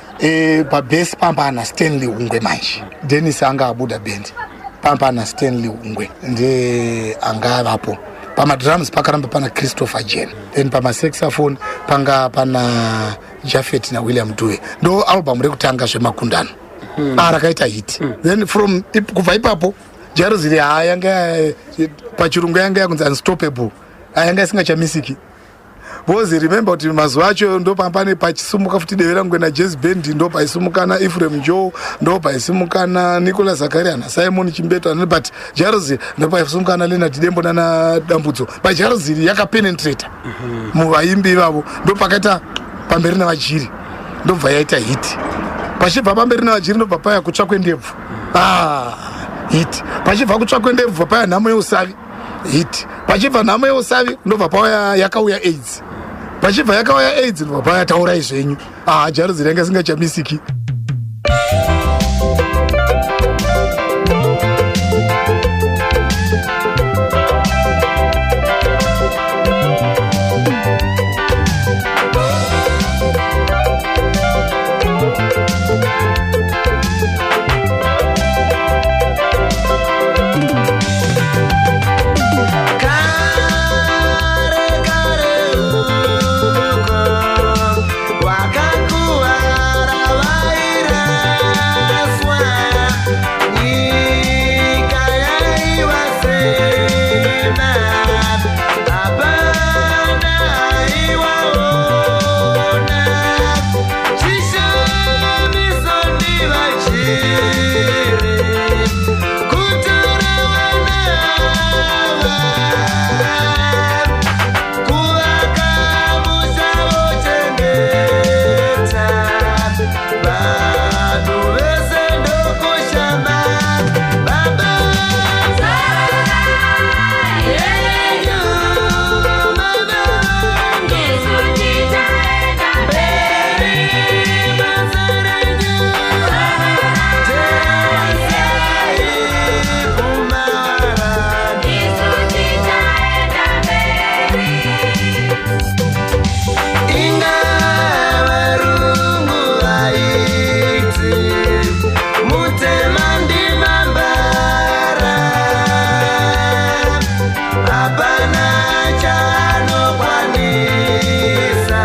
Pabhesi pamba ana Stanley Ungwe. Manje Denis anga abuda bhendi, pamba ana Stanley Ungwe ndiye anga avapo. Pamadrums pakaramba pana Christopher Jen, then pamasaxophone panga pana Jafet naWilliam Due. Ndo albhamu rekutanga zvemakundano rakaita hit. Then from kubva ipapo Jaroziri haa yanga pachirungu yanga yakunzi unstoppable. Yanga isingachamisiki. Because remember kuti mazuva acho ndopapane pachisumuka futi Deve Rangwena Jazz Band, ndo paisimuka naEphraim Joe, ndo paisimuka naNicolas Zakaria naSimon Chimbeto, but Jairos ndo paisimuka naLeonard Dembo nana Dambudzo. But Jairos iri yakapenetrata muvaimbi ivavo, ndo pakaita Pamberi naVaJiri, ndobva yaita hit. Pachibva Pamberi naVaJiri, ndobva paya Kutsva Kwendebvu, ah, hit. Pachibva Kutsva Kwendebvu, paya Nhamo Yeusavi, hit. Pachibva Nhamo Yeusavi, ndobva pauya Yakauya AIDS. Pachibva Yakauya AIDS, ndobva pauya Taurai Zvenyu. Ah, Jairos yanga isingachamisiki. Kare kare uko wakakuwara vairaswa, nyika yaivasema, hapana aiwaona. Chishamiso ndivachiri kutora vana ava, kuvaka musha vochengeta vanhu vese ndokushama baba yenyu mama vangu mberi basa renyu tewasai kumarani. Inga varungu vaiti mutema ndimambara, hapana chaanokwanisa,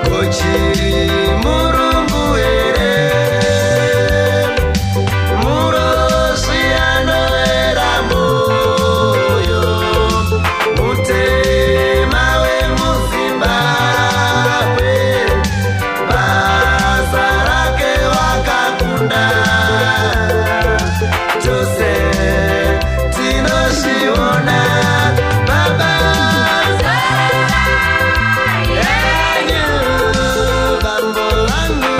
kuchiri murungu here? Murosi anoera moyo, mutema wemuZimbabwe, basa rake wakakunda, tose tinozviona baba yenyu bambo vangu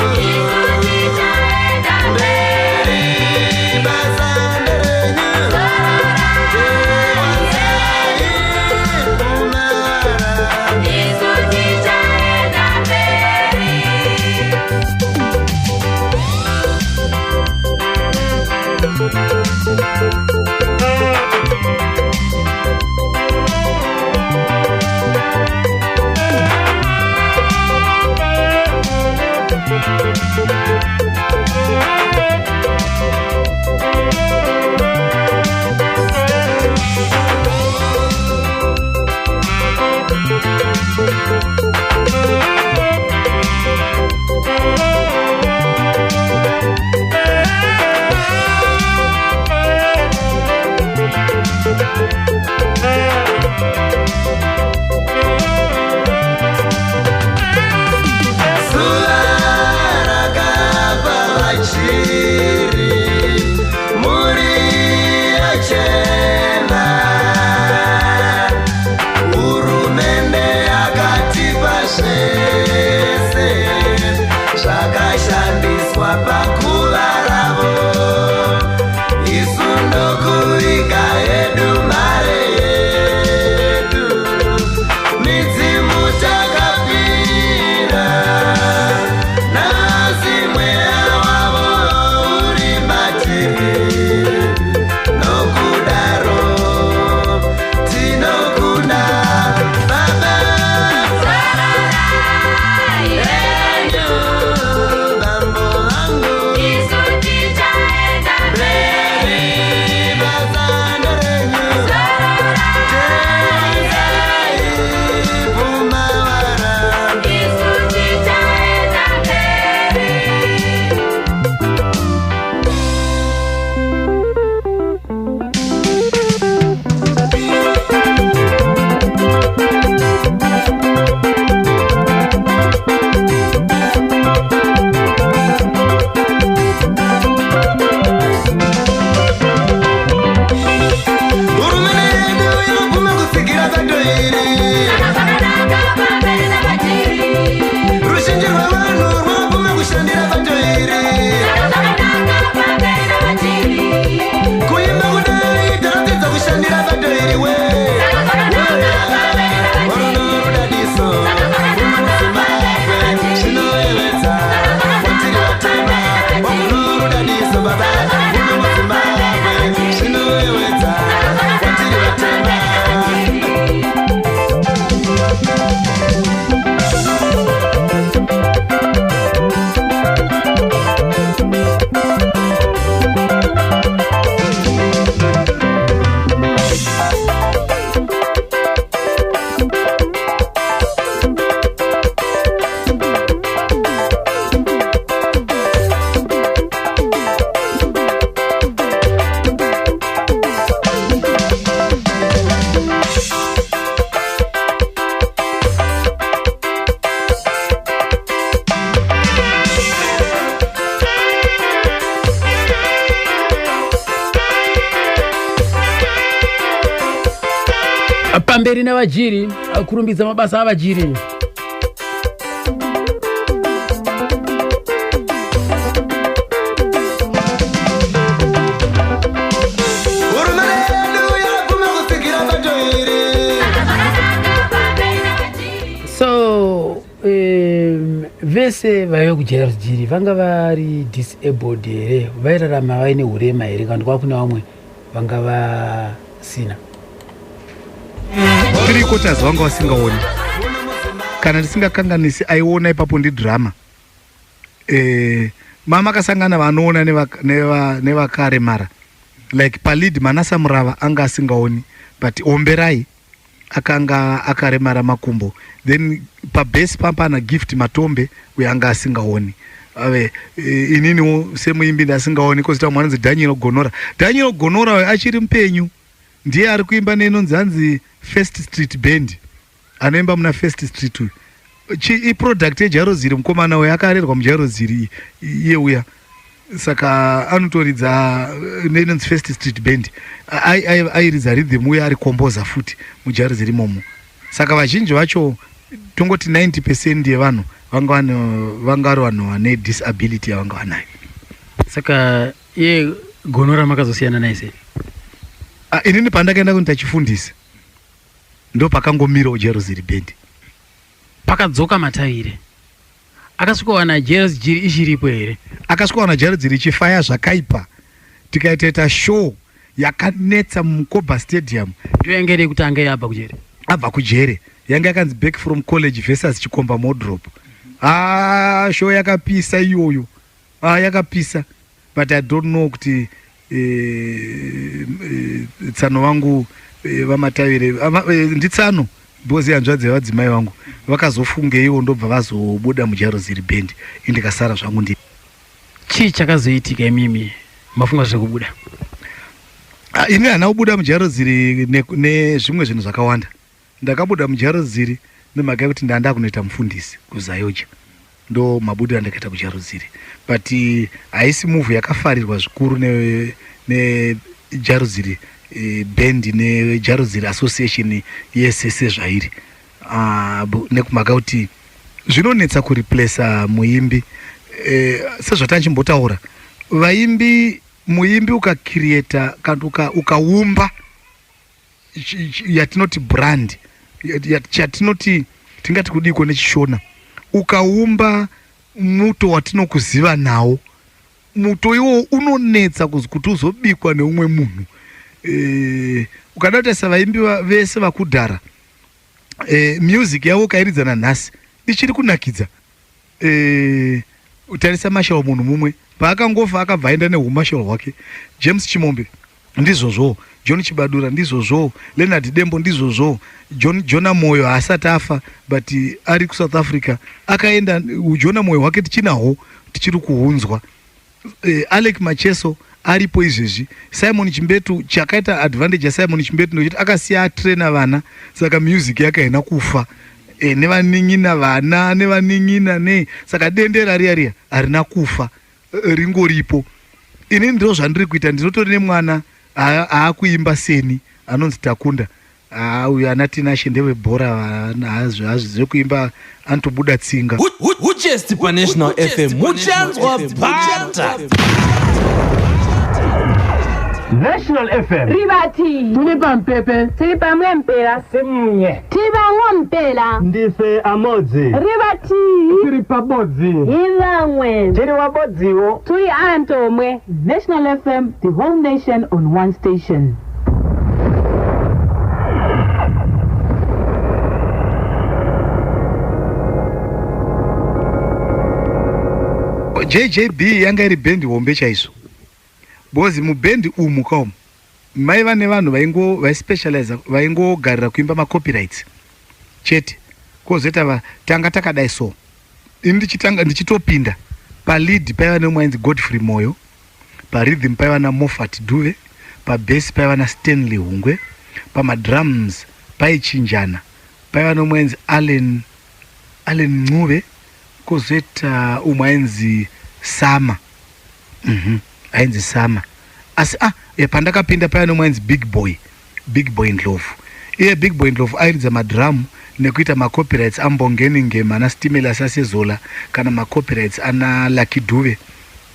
mberi basa nderenyu tewazai kumara. Zuva Pamberi nevajiri, kurumbidza mabasa avajiri. Hurumende yedu yabvuma kutsigira bato iri. So vese vaive kuJairos Jiri vanga vari disabled here, vairarama vaine urema here, kana kwava kune vamwe vanga vasina? Three quarters vanga vasingaoni. Kana ndisingakanganisi, aiona ipapo ndidhirama. Mama akasangana vanoona nevakaremara, like palead Manasa Murava anga asingaoni, but Omberai akanga akaremara makumbo. Then pabase pampana Gift Matombe uyo anga asingaoni. Ave ininiwo semuimbi ndasingaoni. Kozita mumwe anonzi Daniel Gonora. Daniel Gonora uyo achiri mupenyu, ndiye ari kuimba neinonzi hanzi First Street Band, anoimba muna First Street uyu. Iproduct yeJairos Jiri mukomana uyo, akarerwa muJairos Jiri iye uya, saka anotoridza neinonzi First Street Band. Airidza rhythm uye ari composer futi muJairos Jiri imomo. Saka vazhinji vacho, tongoti 90% yevanhu vanga vari vanhu vane disability yavanga vanayo. Saka iye Gonora makazosiyana naye sei? Ah, inini pandakaenda kunoita chifundisi, ndo pakangomirawo Jairos Jiri Band. Pakadzoka Matavire, akasvikowana Jairos Jiri ichiripo here? Akasvikowana Jairos Jiri ichifaya zvakaipa, tikaitoita show yakanetsa muMkoba Stadium. Ndiyo yanga iri yekutanga yabva kujere? Abva kujere, yanga yakanzi Back from College versus Chikomba Modrop. Ah, show yakapisa iyoyo. Ah, yakapisa, but I don't know kuti tsano vangu vaMatavire nditsano because hanzvadzi yevadzimai vangu vakazofungeiwo, ndobva vazobuda muJairos Jiri Band, indikasara zvangu ndi Chii chakazoitika imimi mafunga zvekubuda? Ah, ini hana kubuda muJairos Jiri nezvimwe zvinhu zvakawanda. Ndakabuda muJairos Jiri nemhaka yekuti ndanda kunoita mufundisi kuZAOGA. Ndo mabudiro andakaita kuJairos Jiri, but haisi move yakafarirwa zvikuru neJairos Jiri Band neJairos Jiri Association yese sezvairi, nekumhaka kuti zvinonetsa kureplaca muimbi. Sezvatachimbotaura, vaimbi, muimbi ukacreata kana ukaumba yatinoti brand, chatinoti tingati kudiko nechiShona, ukaumba muto watinokuziva nawo, muto iwowo unonetsa kuti uzobikwa neumwe munhu. Ukada kutarisa vaimbi vese vakudhara, music yavo ukairidzana nhasi ichiri kunakidza. Tarisa Marshal munhu mumwe, paakangofa akabva aenda nehumarshal hwake. James Chimombe ndizvozvo, John Chibadura ndizvozvo, Leonard Dembo ndizvozvo, John Jona Moyo haasati afa but ari kuSouth Africa, akaenda Jona Moyo hwake tichinahwo, tichiri kuhunzwa. Alec Macheso aripo izvezvi. Simon Chimbetu, chakaita advantage yaSimon Chimbetu ndochiti akasiya atraina vana, saka music yake haina kufa. Nevanin'ina vana nevanin'ina nei, saka dendera riya riya harina kufa, ringoripo. Ini ndo zvandiri kuita, ndinotori nemwana aakuimba seni anonzi Takunda. Uyu ana Tinashe ndevebhora, hazvizive kuimba, anotobuda tsinga. Huchest paNational FM muchanzwa bhata. National FM. Rivati. Tuli pampepe. Tiri pamwe mpela. Simnye. Tivamwe mpela. Ndife amodzi. Rivati. Tiri pabodzi. Ivamwe. Tiri wabodziwo. Turi antomwe. National FM, the whole nation on one station. JJB yanga iri bhendi hombe chaizvo, because mubhendi umu kaumu maiva nevanhu vaingo vaispecializa, vaingogarira kuimba macopyrights chete. Kwozoita tanga takadai so, ini ndichitanga ndichitopinda palead paiva nemumwe ainzi Godfrey Moyo, parhythm paiva naMofat Duve, pabass paiva naStanley Hungwe, pamadrums paichinjana, paiva nemumwe ainzi Allen Ncube, kwozoita umwe ainzi Sama. Ainzi Sama, asi pandakapinda paiva nemumwe ainzi Big Boy, Big Boy Ndlovu. Iye Big Boy Ndlovu airidza madhiramu nekuita macopyrights aMbongeni Ngema naStimela Sasezola kana macopyrights ana Lucky Dube.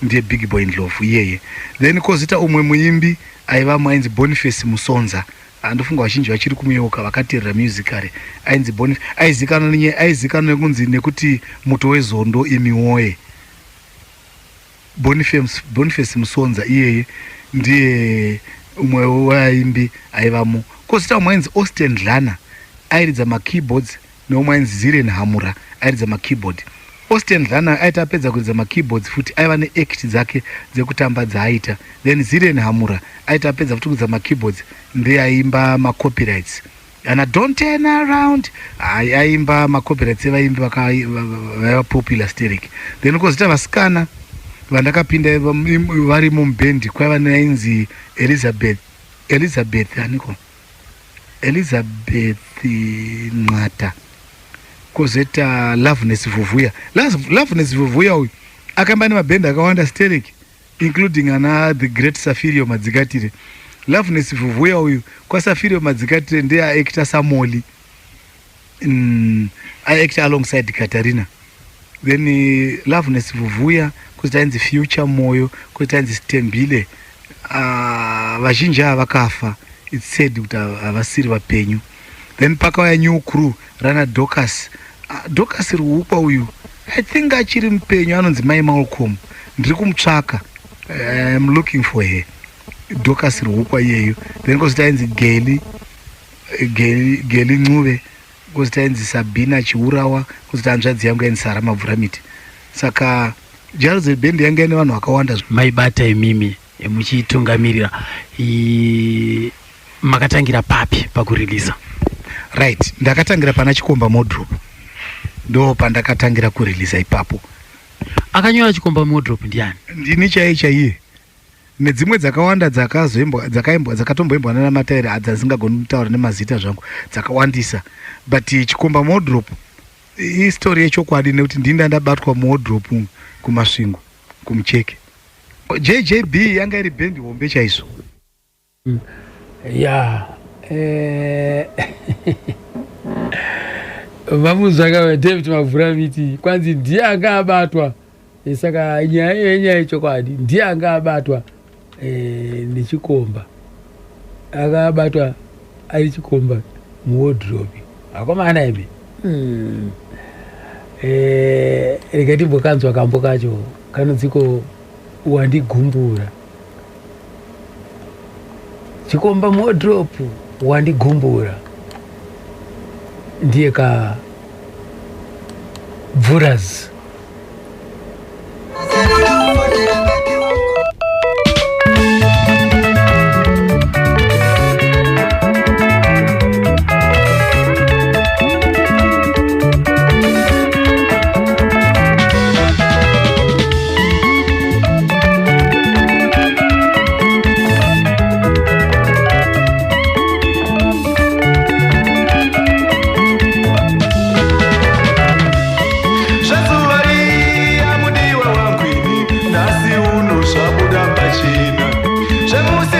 Ndiye Big Boy Ndlovu iyeye. Then kozoita umwe muimbi aivamo ainzi Boniface Musonza. Andofunga vazhinji vachiri kumuyeuka vakateerera musically. Ainzi Boniface, aizikanwa aizikanwa nekunzi nekuti muto wezondo imi woye. Boniface Musonza iyeye ndiye umwe wevaimbi aivamo. Kozoita umwe ainzi Austin Dlana airidza makeyboards, neumwe ainzi Ziren Hamura airidza makeyboard. Austin Dlana aiti apedza kuridza makeyboards futi aiva neact dzake dzekutamba dzaaita. Then Ziren Hamura aiti apedza futi kuridza makeyboards ndiye aimba macopyrights ana Don't Turn Around, aimba macopyrights evaimbi vaiva popular sterek. Then kozoita vasikana vandakapinda varimo mubhendi, kwaiva neainzi Elizabeth aniko, Elizabeth Nqata, kozoita Loveness Vuvuya. Loveness Vuvuya uyu akaimba nemabhendi akawanda sterek, including ana the great Safirio Madzikatire. Loveness Vuvuya uyu kwaSafirio Madzikatire ndiye aacta saMoli, aiacta alongside Katarina. Then Loveness Vuvuya, kozoita ainzi Future Moyo, kozoita ainzi Stembile. Vazhinji ava vakafa, it's said kuti havasiri vapenyu. Then pakauya new crew rana Docas. Docas Ruukwa uyu I think achiri mupenyu, anonzi Mai Malcolm, ndiri kumutsvaka, I'm looking for her. Docas Ruukwa iyeyo. Then kozoita ainzi Geli Geli Ncube, kozoita ainzi Sabina Chiurawa, kozoita hanzvadzi yangu yainzi Sara Mabvuramiti. Saka Jaros band yanga ine vanhu vakawanda. Maibata imimi muchiitungamirira, makatangira papi pakurilisa? Right, ndakatangira pana Chikomba Modrop, ndo pandakatangira kurilisa ipapo. Akanyora Chikomba Modrop ndiani? Ndini chaiye chaiye, nedzimwe dzakawanda dzakazoimbwa, dzakaimbwa, dzakatomboimbwa nana Matairi, dzasingagoni kutaura nemazita zvangu, dzakawandisa. But Chikomba Modrop istori yechokwadi nekuti ndini ndandabatwa muwardrobe kuMasvingo kumucheke. JJB yanga iri bhendi hombe chaizvo. Ya, vamuzvaka David Mabvuramiti kwanzi ndiye anga abatwa. Saka nyaya yenyaya yechokwadi, ndiye anga abatwa nechikomba, akabatwa ari chikomba muwardrobe. Akomana imi, rega timbokanzwa kambo kacho kanonziko Wandigumbura. Chikomba muwardrobe wandigumbura, ndiye ka Bvuras. Zvazuva riya mudiwa wangu ini, nhasi uno zvabuda pachena. Zvemusi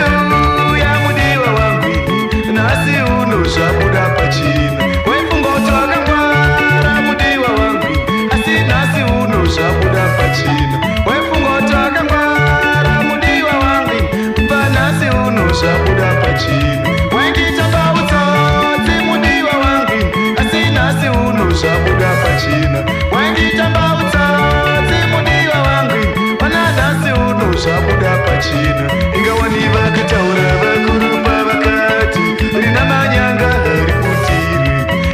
uya mudiwa wangu ini, nhasi uno zvabuda pachena. Waifunga kuti wakangwara mudiwa wangu ini, asi nhasi uno zvabuda pachena. Waifunga kuti wakangwara mudiwa wangu ini, panhasi uno zvabuda pachena. Wainditamba utsotsi mudiwa wangu ini, asi nhasi uno zvabuda pachena. Wainditamba utsotsi mudiwa wangu ini, pana nhasi uno zvabuda pachena. Ingawani vakataura vakuru pavakati, rina manyanga hariputiri.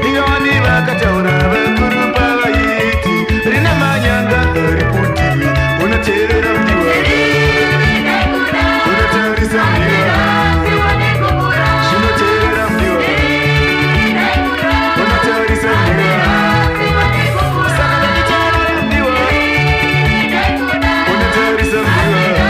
Ingawani vakataura vakuru pavaiti, rina manyanga hariputiri. Unoteerera mudiwa, unotarisa mudiwa, zvinoteerera mudiwa, unotarisa mudiwa. Saka nditeerera mudiwa, unotarisa mudiwa.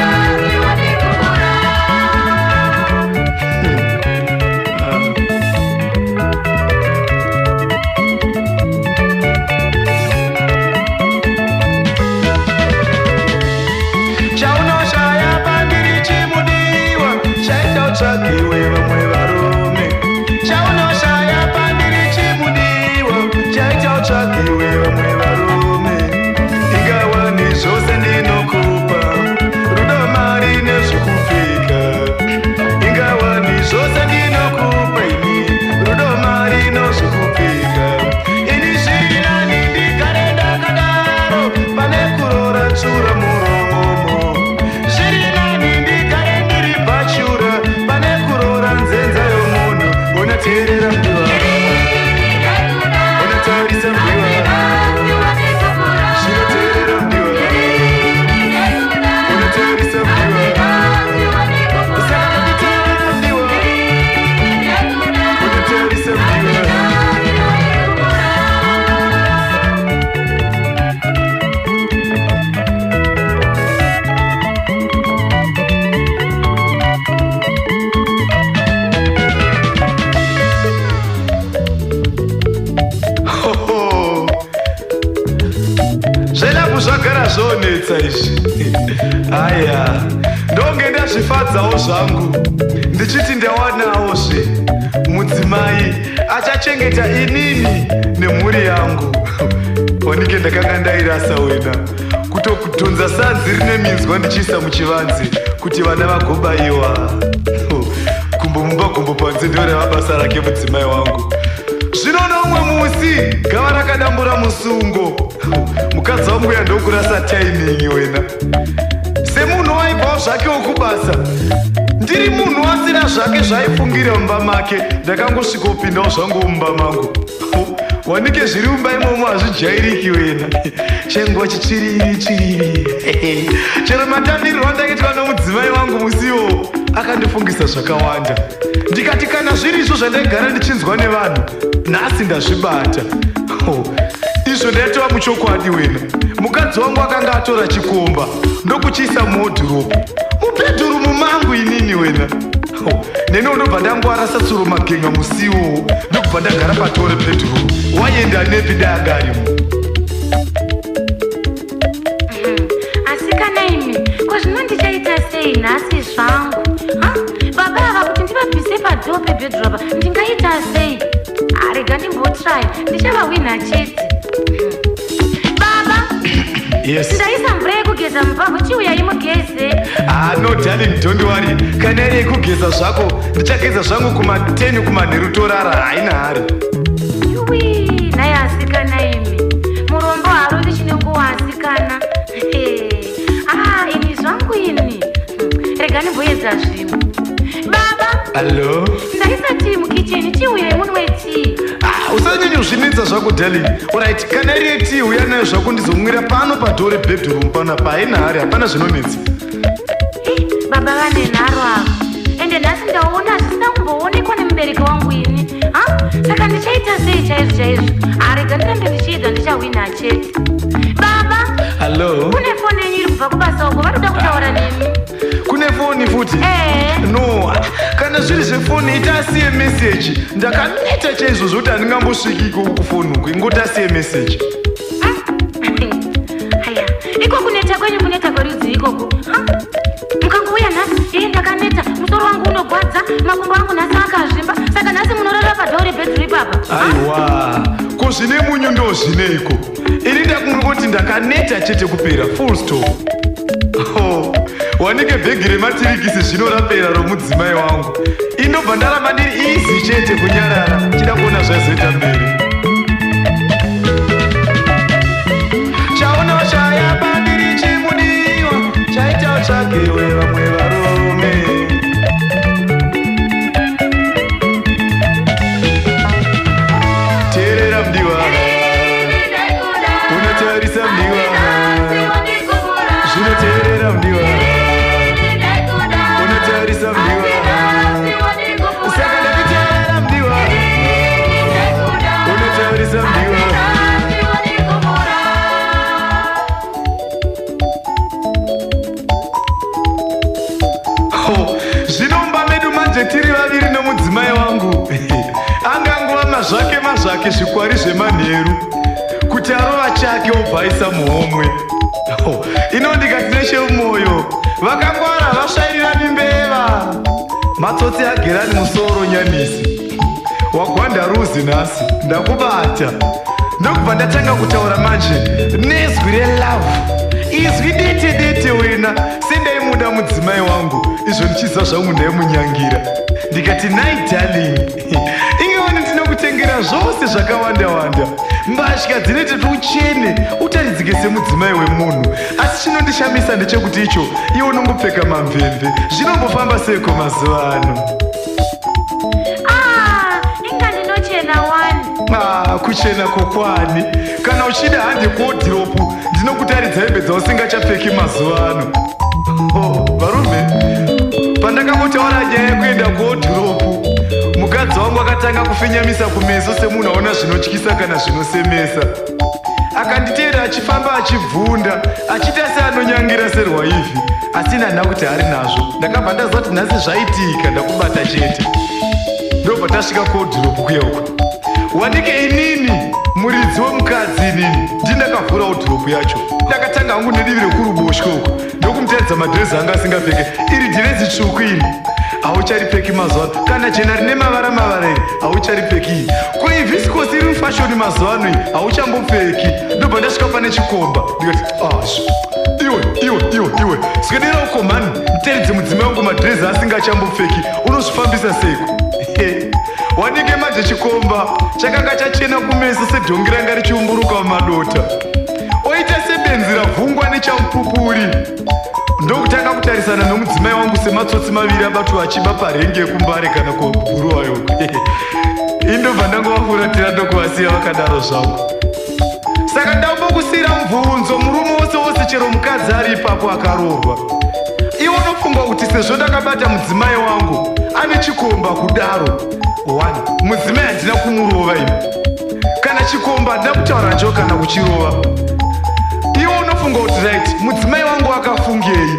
Zvonetsa izvi. Aya, ndonge ndazvifadzawo zvangu, ndichiti ndawanawozve mudzimai achachengeta inini nemhuri yangu. Wanike ndakanga ndairasa wena, kutokudhonza sanzi rine minzwa ndichiisa muchivanze kuti vana vagobayiwa. Gumbo mumba, gumbo panze, ndoreva basa rake mudzimai wangu. Zvino noumwe musi gava rakadambura musungo, mukadzi wangu uya ndokurasa timing wena. Semunhu waibvawo zvake wokubasa, ndiri munhu asina zvake zvaifungira mumba make, ndakangosvikopindawo zvangu mumba mangu. Wanike zviri mumba imomo hazvijairiki wena, chenguva chitsviriri tsviriri. Chero matambirirwo andakaitwa nomudzimai wangu musiwo akandifungisa zvakawanda. Ndikati kana zviri izvo zvandaigara ndichinzwa nevanhu, nhasi ndazvibata. Izvo ndaitova muchokwadi wena. Mukadzi wangu akanga atora chikomba ndokuchiisa muwodhiropu mubhedhurumu mangu inini wena. Neni ndobva ndangwarasa tsuro magenga musiwo, ndokubva ndagara patore bhedhurumu. Waienda nepi dai anga arimo? Asi kana imi, ko zvino ndichaita sei nhasi zvangu? Ha? Baba ava kuti ndivabvise padhoo pebhedhuru apa, ndingaita sei? Rega ndimbotraya, ndichavahwina chete. Baba! Yes. Ndaisa mvura yekugeza mubhavhu, chiuyai mugeze. Ah, no darling, don't worry. Kana iri yekugeza zvako, ndichageza zvangu kuma10 kumanheru, torara, haina hari. Yuwi, nhai asikana imi, murombo harovi chine nguva asikana. Ah, ini zvangu ini. Rega ndimboedza zvimwe. Baba! Hallo. Ndaisa tii mukicheni, chiuyai munwe tii. Ah, usanyanya kuzvinetsa zvako darling. Alright, kana iri yetii, uya nayo zvako, ndizomwira pano padhoo rebedroom panapa, haina hari, hapana zvinonetsa. Baba vane nharo ava, ende nhasi ndaona zvisina kumboonekwa nemubereki wangu ini. Ha, saka ndichaita sei chaizvo chaizvo? Arega ndirambe ndichiedza, ndichahwina chete. Baba! Hallo. Kune foni yenyu iri kubva kubasa uko, vari kuda kutaura nemi. Kune foni futi? Ee. No, kana zviri zvefoni, ita asiye meseji. Ndakaneta chaizvo zvokuti handingambosviki iko kufoni uku, ingoti asiye meseji. Aya, iko kuneta kwenyu kuneta kwerudzi ikoko? Ha? Mukangouya nhasi, iye ndakaneta, musoro wangu unogwadza, makumbo angu nhasi akazvimba. Saka nhasi munorara padhoo rebhedhuru ipapa? Aiwa, ko zvine munyu ndo zvineiko? Ini ndakungoti ndakaneta chete, kupera, full stop. Oh, wanike bhegi rematirikisi zvino rapera romudzimai wangu. Indobva ndaramba ndiri easy chete, kunyarara, chida kuona zvaizoita mberi. Chaona chaya pandiri chimudiwa, chaita utsvagewe vamwe varume. Teerera mudiwa, unotarisa mudiwa. Zvinoteerera mudiwa, unotarisa mudiwa. Saka ndakiteerera mudiwa, unotarisa mudiwa. Oh, zvino mumba medu manje tiri vaviri nomudzimai wangu. Angangova mazvake mazvake zvikwari zvemanheru kuti arova chake obva aisa muhomwe. Oh, ino ndikati nechemumwoyo, vakangwara vasvairira mimbeva, matsotsi agerani musoro nyanisi wagwanda ruzi. Nhasi ndakubata. Ndokubva ndatanga kutaura manje nezwi relove, izwi dete dete wena, sendaimuda mudzimai wangu. Izvo ndichiziva zvangu ndaimunyangira. Ndikati, "Nai darling, ingewani ndinokutengera zvose zvakawanda wanda, mbatya dzinoita kuti uchene, utaridzike semudzimai wemunhu. Asi chinondishamisa ndechekuti icho iwe unongopfeka mamvemve. Zvinombofamba seiko mazuva ano?" Ah, inga ndinochena wani. Ah, kuchena kokwani? Kana uchida, hande kuwodhiropu, ndinokutaridza hembe dzausingachapfeki mazuva ano. Oh, varume, pandakangotaura nyaya yekuenda kuwodhiropu, mukadzi wangu akatanga kufinyamisa kumeso semunhu aona zvinotyisa kana zvinosemesa. Akanditeera achifamba achibvunda, achiita seanonyangira serwaivhi, asi handina kuti hari nazvo. Ndakabva ndaziva kuti nhasi zvaitika, ndakubata chete. Ndobva tasvika kuwodhiropu kuya uko. Wanike inini Muridzi wemukadzi inini ndindakavhura wodhiropu yacho. Ndakatanga hangu nedivi rekuruboshwe uku ndokumutaridza madhirezi anga asingapfeke. Iri dhirezi tsvuku iri haucharipfeki mazuva ano, kana jena rine mavara mavara iri haucharipfeki iyi. Ko iyi visikosi iri mufashoni mazuva ano iyi hauchambopfeki. Ndobva ndasvika pane chikomba ndikati ah, iwe iwe iwe iwe swedera uko mhani nditeredze mudzimai wangu madhirezi asingachambopfeki unozvifambisa seiko? Wanike manje chikomba chakanga chachena kumeso sedhongi ranga richiumburuka mumadota, oita sebenzi ravhungwa nechamupupuri, ndokutanga kutarisana nomudzimai wangu sematsotsi maviri abatwa achiba parenge yekuMbare kana kuBhuruwayo. Indobva ndangovafuratira ndokuvasiya vakadaro zvangu. Saka ndambokusiyira mubvunzo, murume wose wose chero mukadzi ari ipapo akaroorwa, iwe unofunga kuti sezvo ndakabata mudzimai wangu ane chikomba kudaro, one mudzimai handina kumurova ini, kana chikomba handina kutaura nacho kana kuchirova, iwe unofunga kuti right mudzimai wangu akafungei?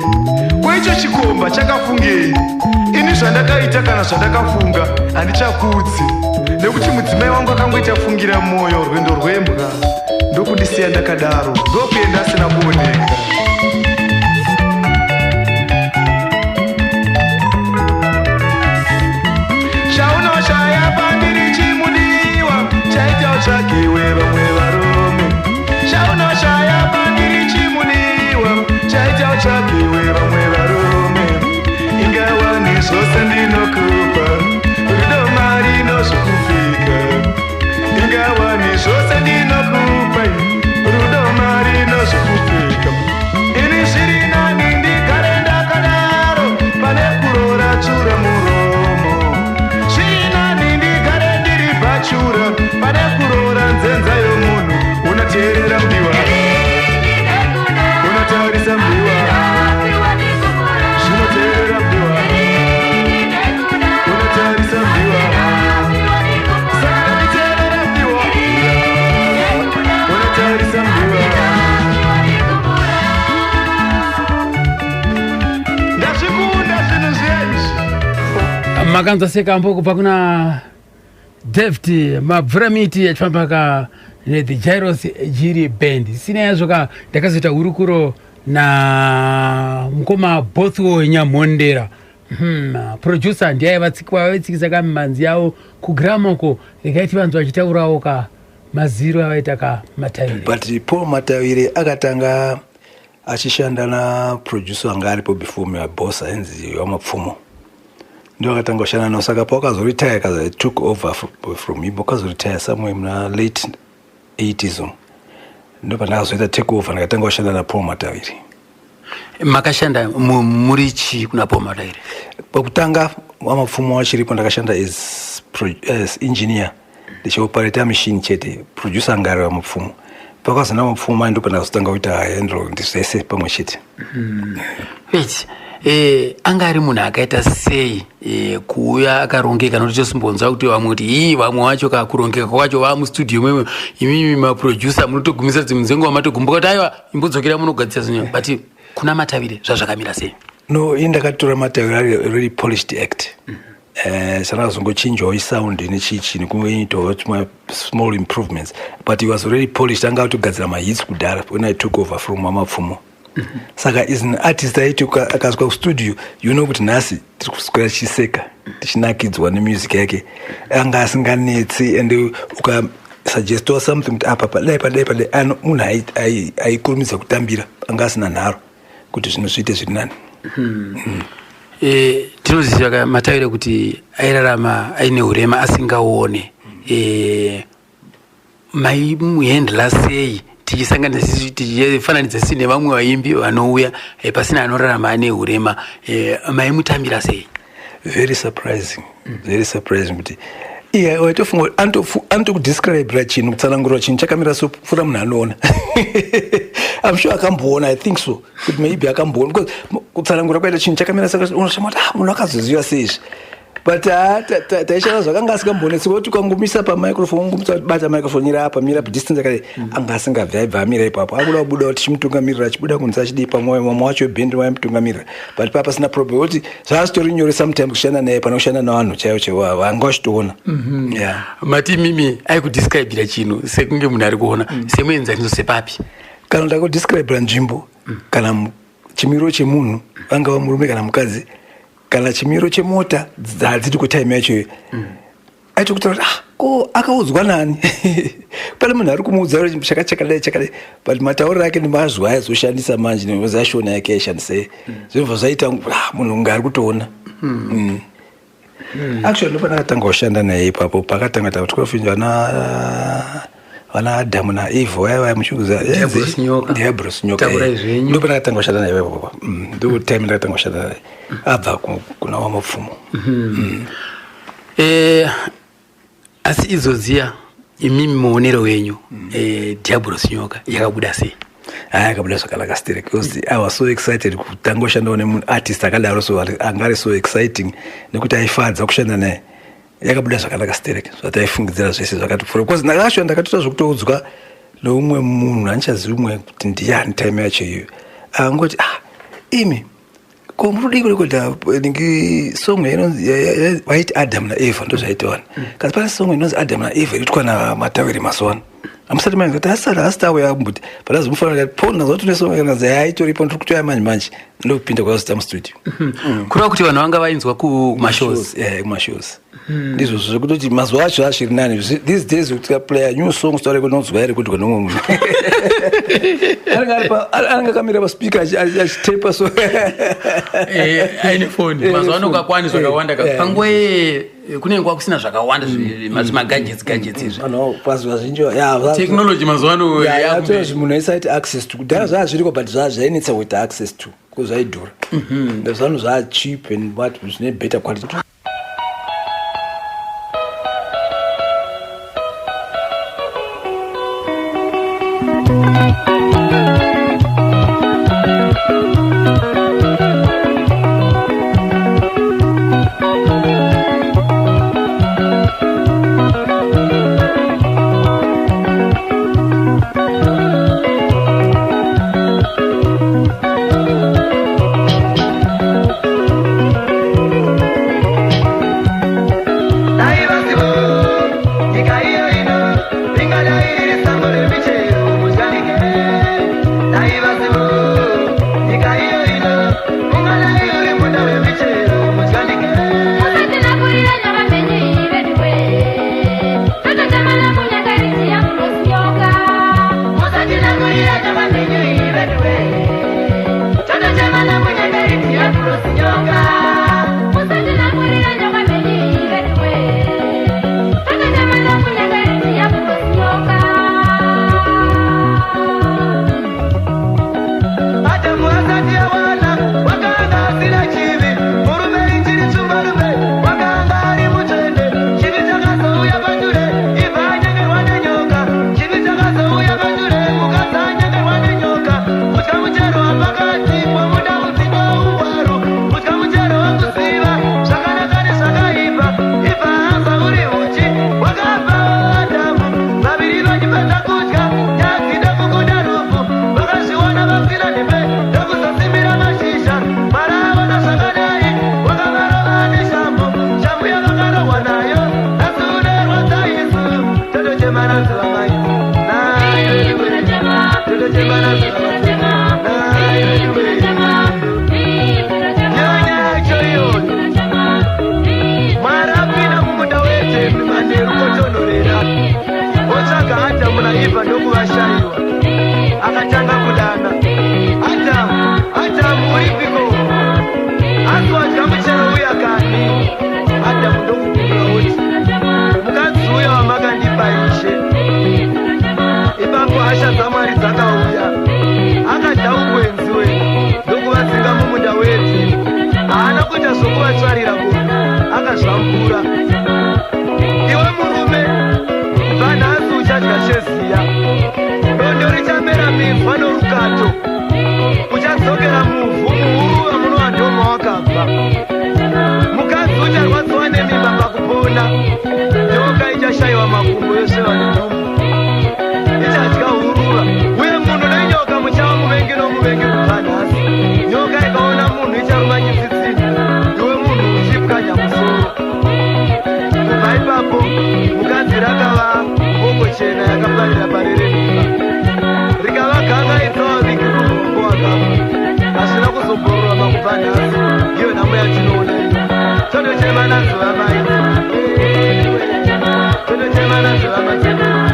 Ko icho chikomba chakafungei? Ini zvandakaita kana zvandakafunga handichakudzi, nekuti mudzimai wangu akangoita fungira mwoyo rwendo rwembwa ndokundisiya ndakadaro, ndokuenda asina kuoneka. Chaunoshaya pandiri chimudiwa chaita utsvagiwe vamwe varume. Chaunoshaya pandiri chimudiwa chaita utsvagiwe vamwe varume. Ingawani zvose ndinokupa, rudo, mari nozvokupfeka. Ingawani zvose ndinokupa, rudo, mari nozvokupfeka. Ini zviri nani ndigare ndakadaro pane kuroora tsvura muromo. Zviri nani ndigare ndiri bhachura pane kuroora nzenza yomunhu. Unoteerera mudiwa, unotarisa mudiwa, zvinoteerera mudiwa, unotarisa mudiwa. Saka nditeerera mudiwa, unotarisa mudiwa. Ndazvikunda zvinhu zviya izvi. Makanzwa sekambo kubva kuna David Mabvuramiti achifamba ka neThe Jairos Jiri Band. Sina yazvo ka, ndakazoita hurukuro na mukoma Bothwell Nyamhondera, producer ndiye vaitsikisa ka mimhanzi yavo kugramoko. Regai tivanzwa vachitaurawo ka maziro avaita ka Matavire. But Paul Matavire akatanga achishanda naproducer anga aripo before me, boss ainzi waMapfumo, ndo akatanga kushanda nao. Saka pawakazoretire kaza took over from him, wakazoretire somewhere muna late 80s umu, ndo pandakazoita take over, ndakatanga kushanda naPaul Matavire. Makashanda muri chii kuna Paul Matavire? Pakutanga waMapfumo wachiripo, ndakashanda as engineer, ndichioperata machine chete, producer anga ari waMapfumo. Pakazona Mapfumo mai, ndo pandakazotanga kuita handle ndizvese pamwe chete. Wait, anga ari munhu akaita sei? Kuuya akarongeka, nokuti tosimbonzwa kuti vamwe kuti ii, vamwe vacho kakurongeka kwacho vaa mustudio mwemwe, imimi maproducer munotogumisa dzimwe dzenguva matogumbuka kuti aiwa, imbodzokera munogadzisa zvinhu. But kuna Matavire zvazvakamira sei? No, ini ndakatora Matavire ari really polished act. Saka isound nechichi nekungoitawo tumwe small improvements, but he was already polished, anga atogadzira mahits kudhara when I took over from waMapfumo. Saka is an artist aiti akasvika kustudio, you know kuti nhasi tiri kuswera tichiseka, tichinakidzwa nemusic yake. Anga asinganetsi, and ukasuggestiwa something kuti apa padai padai padai, munhu aikurumidza kutambira, anga asina nharo kuti zvinhu zviite zviri nani. Tinoziva ka Matavire kuti airarama aine urema, asingaone. Maimuhandla sei, tichisanganisa, tichifananidza sisi nevamwe vaimbi vanouya pasina anorarama ane urema? Maimutambira sei? Very surprising, very surprising kuti iye waitofunga kuti anotokudescribira chinhu, kutsanangurira chinhu chakamira so pfuura munhu anoona. I'm sure akamboona, I think so, kuti maybe akamboona, because kutsanangura kwaita chinhu chakamira saka, unoshama kuti ah, munhu akazoziva sei izvi. But taishanda zvakanga asingambonetsi kuti ukangomisa pamicrophone, ungomisa bata microphone, iri apa, mira distance yakadai, anga asingabvi, aibva amira ipapo. Akuda kubuda kuti chimutungamirira, achibuda kunze achidii pamwe mamwe wacho webhendi waimutungamirira, but paa pasina problem kuti zvaasitori nyore sometimes kushanda naye pane kushanda navanhu chaivo chaivo vanga vachitoona. Yeah. Mati imimi aikudescribira chinhu sekunge munhu ari kuona, semuenzaniso sepapi? Kana ndakudescribira nzvimbo kana chimiro chemunhu, angava murume kana mukadzi, kana chimiro chemota dzadziri kutime yacho iyo, aitokutaura kuti, "Ah, ko akaudzwa nani?" Pane munhu ari kumuudza kuti chakati chakadai chakadai, but matauriro ake nemazwi aizoshandisa manje nezashona yake aishandisa zvinobva zvaita, ah, munhu unge ari kutoona. Actually, ndopandakatanga kushanda naye ipapo, pakatanga takuti vana Adamu naEvha vaya vaya muchikuza. Diabolos nyoka. Diabolos nyoka. Taurai zvenyu. Ndopandakatanga kushanda naye ipapo. Ndo time ndakatanga kushanda naye abva kuna waMapfumo. Asi idzodziya, imimi muonero wenyu, Diabolos nyoka yakabuda sei? Haya, yakabuda zvakanaka still, because I was so excited kutanga kushandawo nemunhu artist akadaro, so anga ari so exciting nekuti aifadza kushanda naye. Yakabuda zvakanaka sterek, zvataifungidzira zvese zvakatopfuura, because ndakasho ndakatoita zvekutoudzwa neumwe munhu, handichazivi umwe kuti ndiani time yacho iyoyo, angoti, "Ah, imi ko muri kudii kurekodha ningi song inonzi vaiti Adam naEva?" Ndo zvaita vanhu kasi pane song inonzi Adam naEva inoitwa naMatawiri mazuva ano, hamusati mainzwa? Kuti asati asati auya mbuti, but azomufanira kuti pona zoti une song inonzi yaitoripo, ndiri kutoya manje manje, ndokupinda kwazita mustudio. Kureva kuti vanhu vanga vainzwa kumashows? Yeah, kumashows. Ndizvozvo zvekutoti mazuva acho azviri nani. These days tikaplaya new songs taure kunonzwa here kuti kunomwe munhu anenge akamira paspeaker achitepa so. Aine foni mazuva ano kakwani zvakawanda panguva iye kunenge kwakusina zvakawanda, zvimagadgets gadgets izvi. Pazuva zhinji. Technology mazuva ano yakumberi. Munhu aisati access to kudhara zvaa zviriko, but zvaa zvainetsa kuita access to because zvaidhura. Zvanhu zvaa cheap and what, zvine better quality. nhasi ndiyo nhamo yatinoona. Totochema nadzo vamai, totochema nadzo vamadzimai.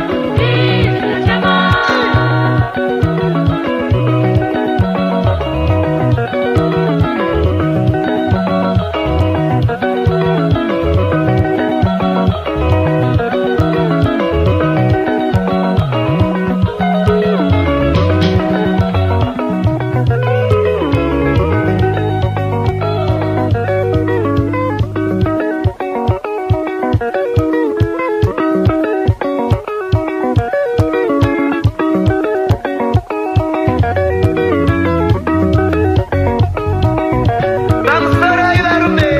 Pamusoroi varume,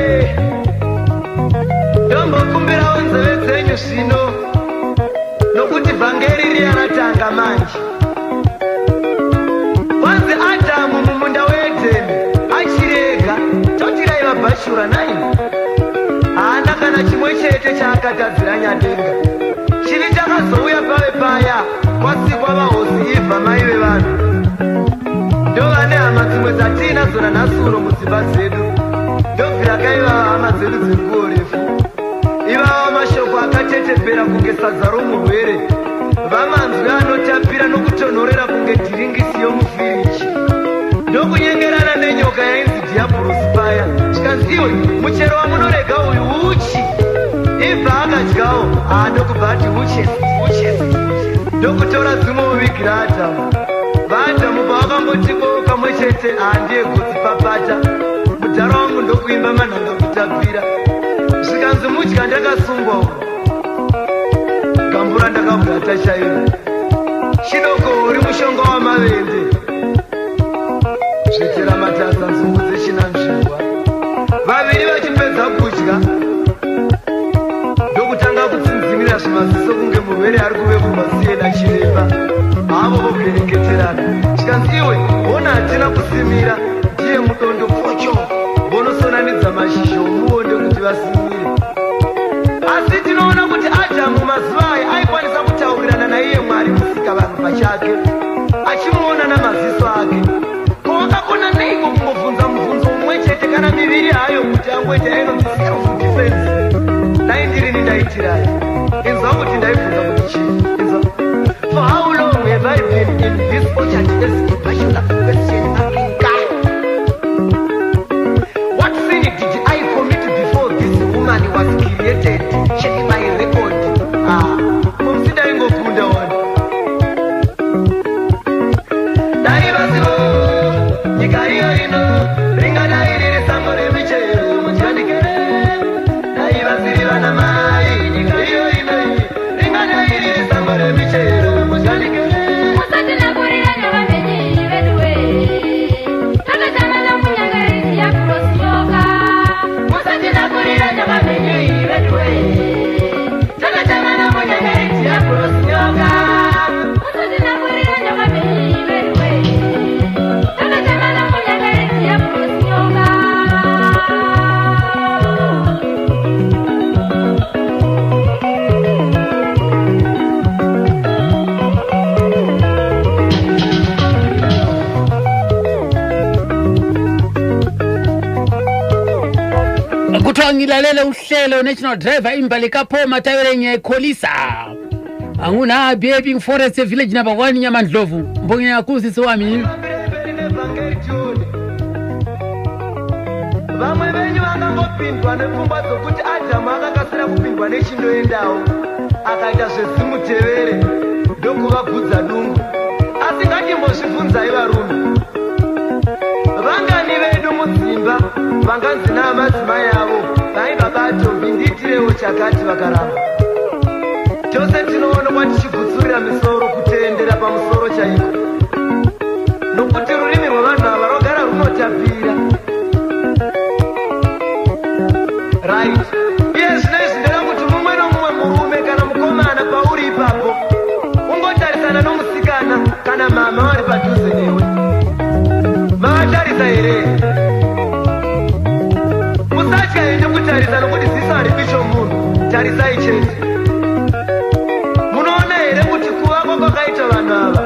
ndombokumbirawo nzeve dzenyu zvino, nokuti vhangeri riya ratanga manje. Kwanzi Adhamu mumunda weEdheni achiri ega, toti raiva bhashura naini, haana kana chimwe chete chaakatadzira Nyadenga. Chivi chakazouya pave paya kwasikwa vahosi Ivha mai vevanhu. Ndovane hama dzimwe dzatiinadzo nanhasi uno mudzimba dzedu, ndobvira kaivava hama dzedu dzenguo refu. Ivava mashoko akatetepera kunge sadza romurwere, vamanzwi anotapira nokutonhorera kunge dhiringisi yomufiriji. Ndokunyengerana nenyoka yainzi Dhiabhorosi paya, zvikanzi iwe, muchero wamunorega uyu uchi. Ibva akadyawo, haa, ndokubva ati uchesi uchesi, ndokutora dzimwe uvigira Adhamu. VaAdhamu pavakangoti ko kamwe chete, handiye gotsi papata, mudhara wangu ndokuimba manhanga kutapira. Zvikanzi mudya ndakasungwa uyu gambura ndakabwata chairo chidoko uri mushonga wamavende zvetera matasa nzungu dzechinanzvingwa. Vaviri vachipedza kudya ndokutanga kutsinzinira zvimaziso kunge murwere ari kuvevurwa siye nachiremba. Havo vobhereketerana, zvikanzi iwe hona hatina kusimira, ndiye mudondo pfocho, vonosonanidza mashizha omuonde kuti vasimire. Asi tinoona kuti Adhamu mazuva aya aikwanisa kutaurirana naiye Mwari musika vanhu pachake, achimuona namaziso ake. Ko wakakona neiko kungobvunza mubvunzo mumwe chete kana miviri hayo kuti angoita inonzi self defense? Dai ndirini ndaitirai. Inzwa kuti ndaibvunza kuti chii. Inzwa: For how long have I been in this orchard as a bachelor? Question marking. What sin did I commit before this woman was created? Check my record. Ah, mumsi ndaingokunda wani. Dai vasivo, nyika iyo ino, ringadai riri sango remichero muchandikere. Dai vasiri vana mai, nyika iyo ino, ringadai riri sango remichero muchandikere. Musatinakurira nyamamenyi veduwe, takatama namunyangarisi yakurosinyoka. Musatinakurira nyamamenyi veduwe, takatama namunyangarisi yakurosinyoka. Musatinakurira nyamamenyi veduwe, takatama namunyangarisi yakurosinyoka. Kuthiwa ngilalele uhlelo National Driver imbali kaPaul Matavele, ngiyayikholisa. Angunabi Epping Forest Village number 1 Nyamandlovu. Mbonge kakhulu sisi wami. Vamwe venyu vangangopindwa nepfungwa dzokuti Adhamu akakasira kupindwa nechindoendawo, akaita zvezimutevere ndokuvabvudza dungu. Asi ngatimbozvibvunzai varume, vangani vedu mudzimba vanganzi naamadzimai avo vai baba Tombi ndiitirewo chakati, vakaramba? Tose tinoonekwa tichigutsurira misoro kuteendera pamusoro chaiko, nokuti rurimi rwevanhu ava rwagara runotapira. Right, iye zvino izvi ndera kuti mumwe nomumwe murume kana mukomana pauri ipapo ungotarisana nomusikana kana mama vari padhuze newe. Mavatarisa here? Musatya ende kutarisa, nokuti ziso haripi chomunhu. Tarisai chete. Munoona here kuti kuvakwa kwakaita vanhu ava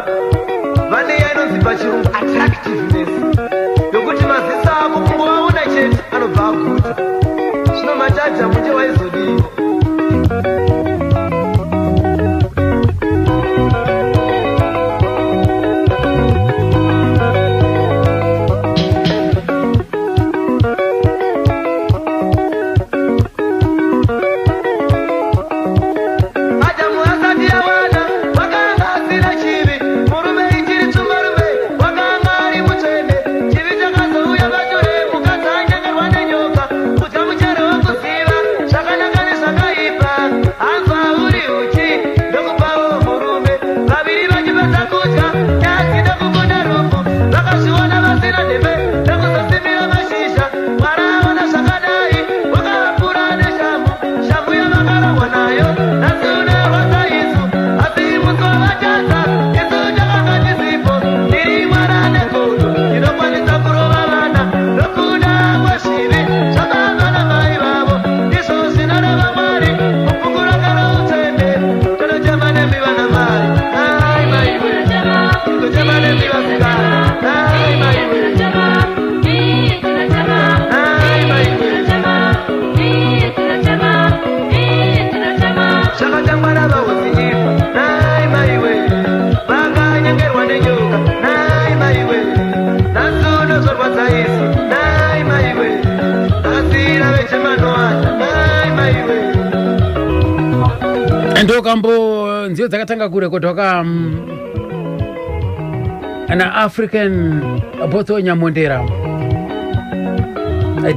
vane yainonzi pachirungu attractiveness, yokuti maziso ako kungovaona Zvino machacha muche waizodii? Adamu asati awana wakanga asina chivi, murume ichiri tsumbarume wakanga ari mutsvene. Chivi chakazouya pashure, mukadzi anyengerwa nenyoka kudya muchero wekuziva zvakanaka nezvakaipa. Hanzwa uri uchi ndokupawo murume, vaviri vachipedza kudya nyadzi ndokubuda rufu. Vakazviona vasina nhembe ndokuzosimira mashizha. Mwari aona zvakadai wakavapura neshamhu, shamhu yavakarangwa nayo nhasi unorwadza isu. Asi musi wavatadza isu takanga tisipo. Ndiri mwana negodo, ndinokwanisa kurova vana nokuda kwezvivi zvababa namai vavo. Ndizvo zvinoreva Mwari mubhuku rake routsvene. Tonochema nemi vana mai, ai maiwe, tinochema nemi vasikana, ai maiwe, ai maiwe. Zvakatangwa navahosi ifa, nai maiwe, vakanyengerwa nenyoka, nai maiwe, nhasi unozorwadza isu, nai maiwe, akasiyira vechemanoana, nai maiwe. Ndokambo nziyo dzakatanga kurekodwa ka na African Botho Nyamondera,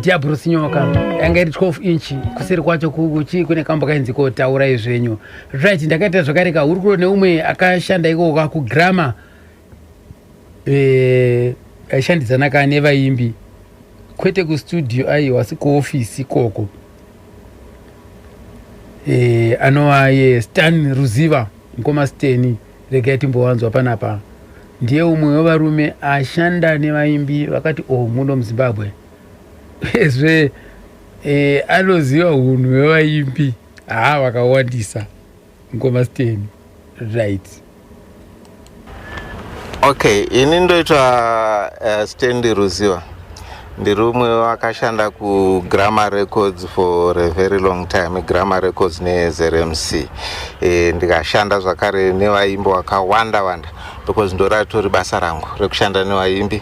Diabros Nyoka yanga iri 12 inch, kuseri kwacho kuchi kune kambo kainzi kotaurai zvenyu. Right, ndakaita zvakare kahurukuro neumwe akashanda ikoko kuGramma, aishandidzana ka nevaimbi, kwete kustudio, aiwa, asi kuofisi ikoko, anova ye Stan Ruziva, mukoma Steni. Regai timbowanzwa panapa. Ndiye umwe wevarume ashanda nevaimbi vakati o muno muZimbabwe, uyezve anoziva unhu hwevaimbi haa vakawandisa. Mukoma Steni, right. Okay, ini ndoitwa Stanley Ruziva. Ndiri umwe wakashanda kuGramma Records for a very long time, Gramma Records neZRMC. Ndikashanda zvakare nevaimbi vakawanda wanda because ndoratori basa rangu rekushanda nevaimbi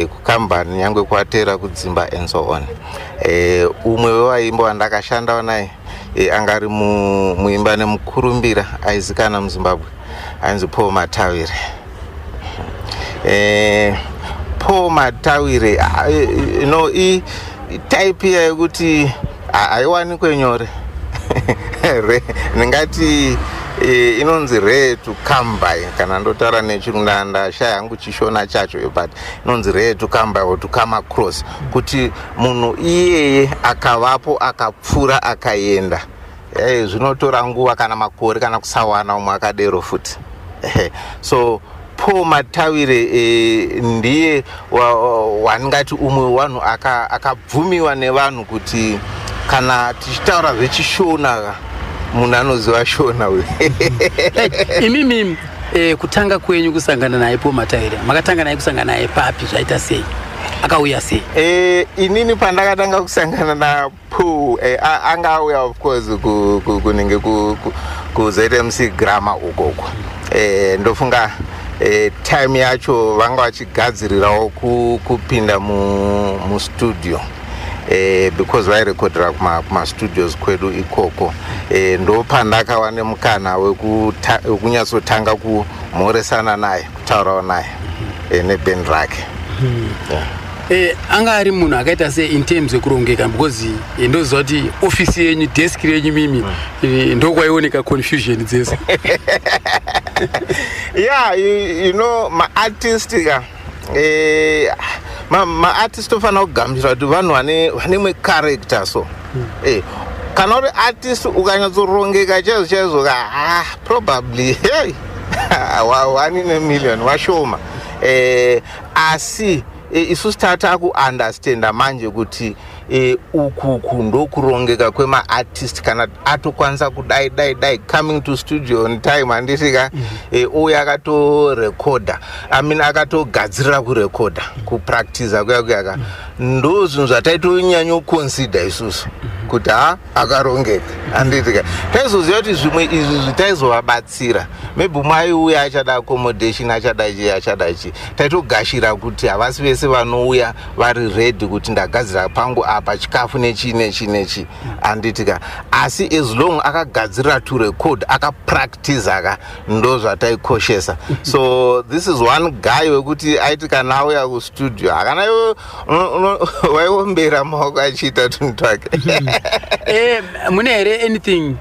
kukambani, nyange kuvatera kudzimba and so on. Umwe wevaimbi wandakashandawo naye anga ari muimba nemukurumbira aizikana muZimbabwe, ainzi Paul Matawire. Paul Matawire, no, type iya yekuti haiwanikwe nyore. Ndingati inonzi rare to come by. Kana ndotaura nechirungu, ndashaya hangu chishona chacho, but inonzi rare to come by or to come across, kuti munhu iyeye akavapo akapfuura akaenda, zvinotora nguva kana makore kana kusawana umwe akadero futi. So Paul Matawire ndiye wandingati umwe wanhu akabvumiwa nevanhu kuti kana tichitaura zvechishona, munhu anoziva shona uyu. Imimi, kutanga kwenyu kusangana naye Paul Matawire, makatanga naye kusangana naye papi? Zvaita sei? Akauya sei? Inini pandakatanga kusangana naPaul, anga auya of course kunenge kuZMC Gramma ukoko. Ndofunga time yacho vanga vachigadzirirawo kupinda mustudio, because vairekodhera kumastudios kwedu ikoko. Ndo pandakava nemukana wekunyatsotanga kumhoresana naye, kutaurawo naye nebhendi rake. Yeah. Anga ari munhu akaita sei in terms yekurongeka? Because ndoziva kuti ofisi yenyu, desk renyu mimi, ndokwaioneka confusion dzese. Yeah, you know maartist ka, maartist ofanira kugamuchira kuti vanhu vane imwe character. So kana uri artist ukanyatsorongeka chaizvo chaizvo ka, ah, probably, hey, one in a million, washoma. Asi isusu tata kuunderstanda manje kuti Ukuku ndokurongeka kwemaartist kana atokwanisa kudai dai dai coming to studio on time, handisika? Uye akatorekodha, I mean, akatogadzirira kurekodha, kupractiza kuya kuyaka. Ndo zvinhu zvataitonyanya isusu kuti ha, akarongeka, handitika? Taizoziva kuti zvimwe izvi zvitaizovabatsira, maybe umwe aiuya achada accommodation, achada chii, achada chii. Taitogashira kuti havasi vese vanouya vari ready kuti ndagadzira pangu apa chikafu nechii nechii nechii, handitika? Asi as long akagadzirira to record, akapractiza ka, ndo zvataikoshesa. So this is one guy wekuti aiti kana auya kustudio, hakana iwe waiombera maoko achiita tunhu twake. Mune here anything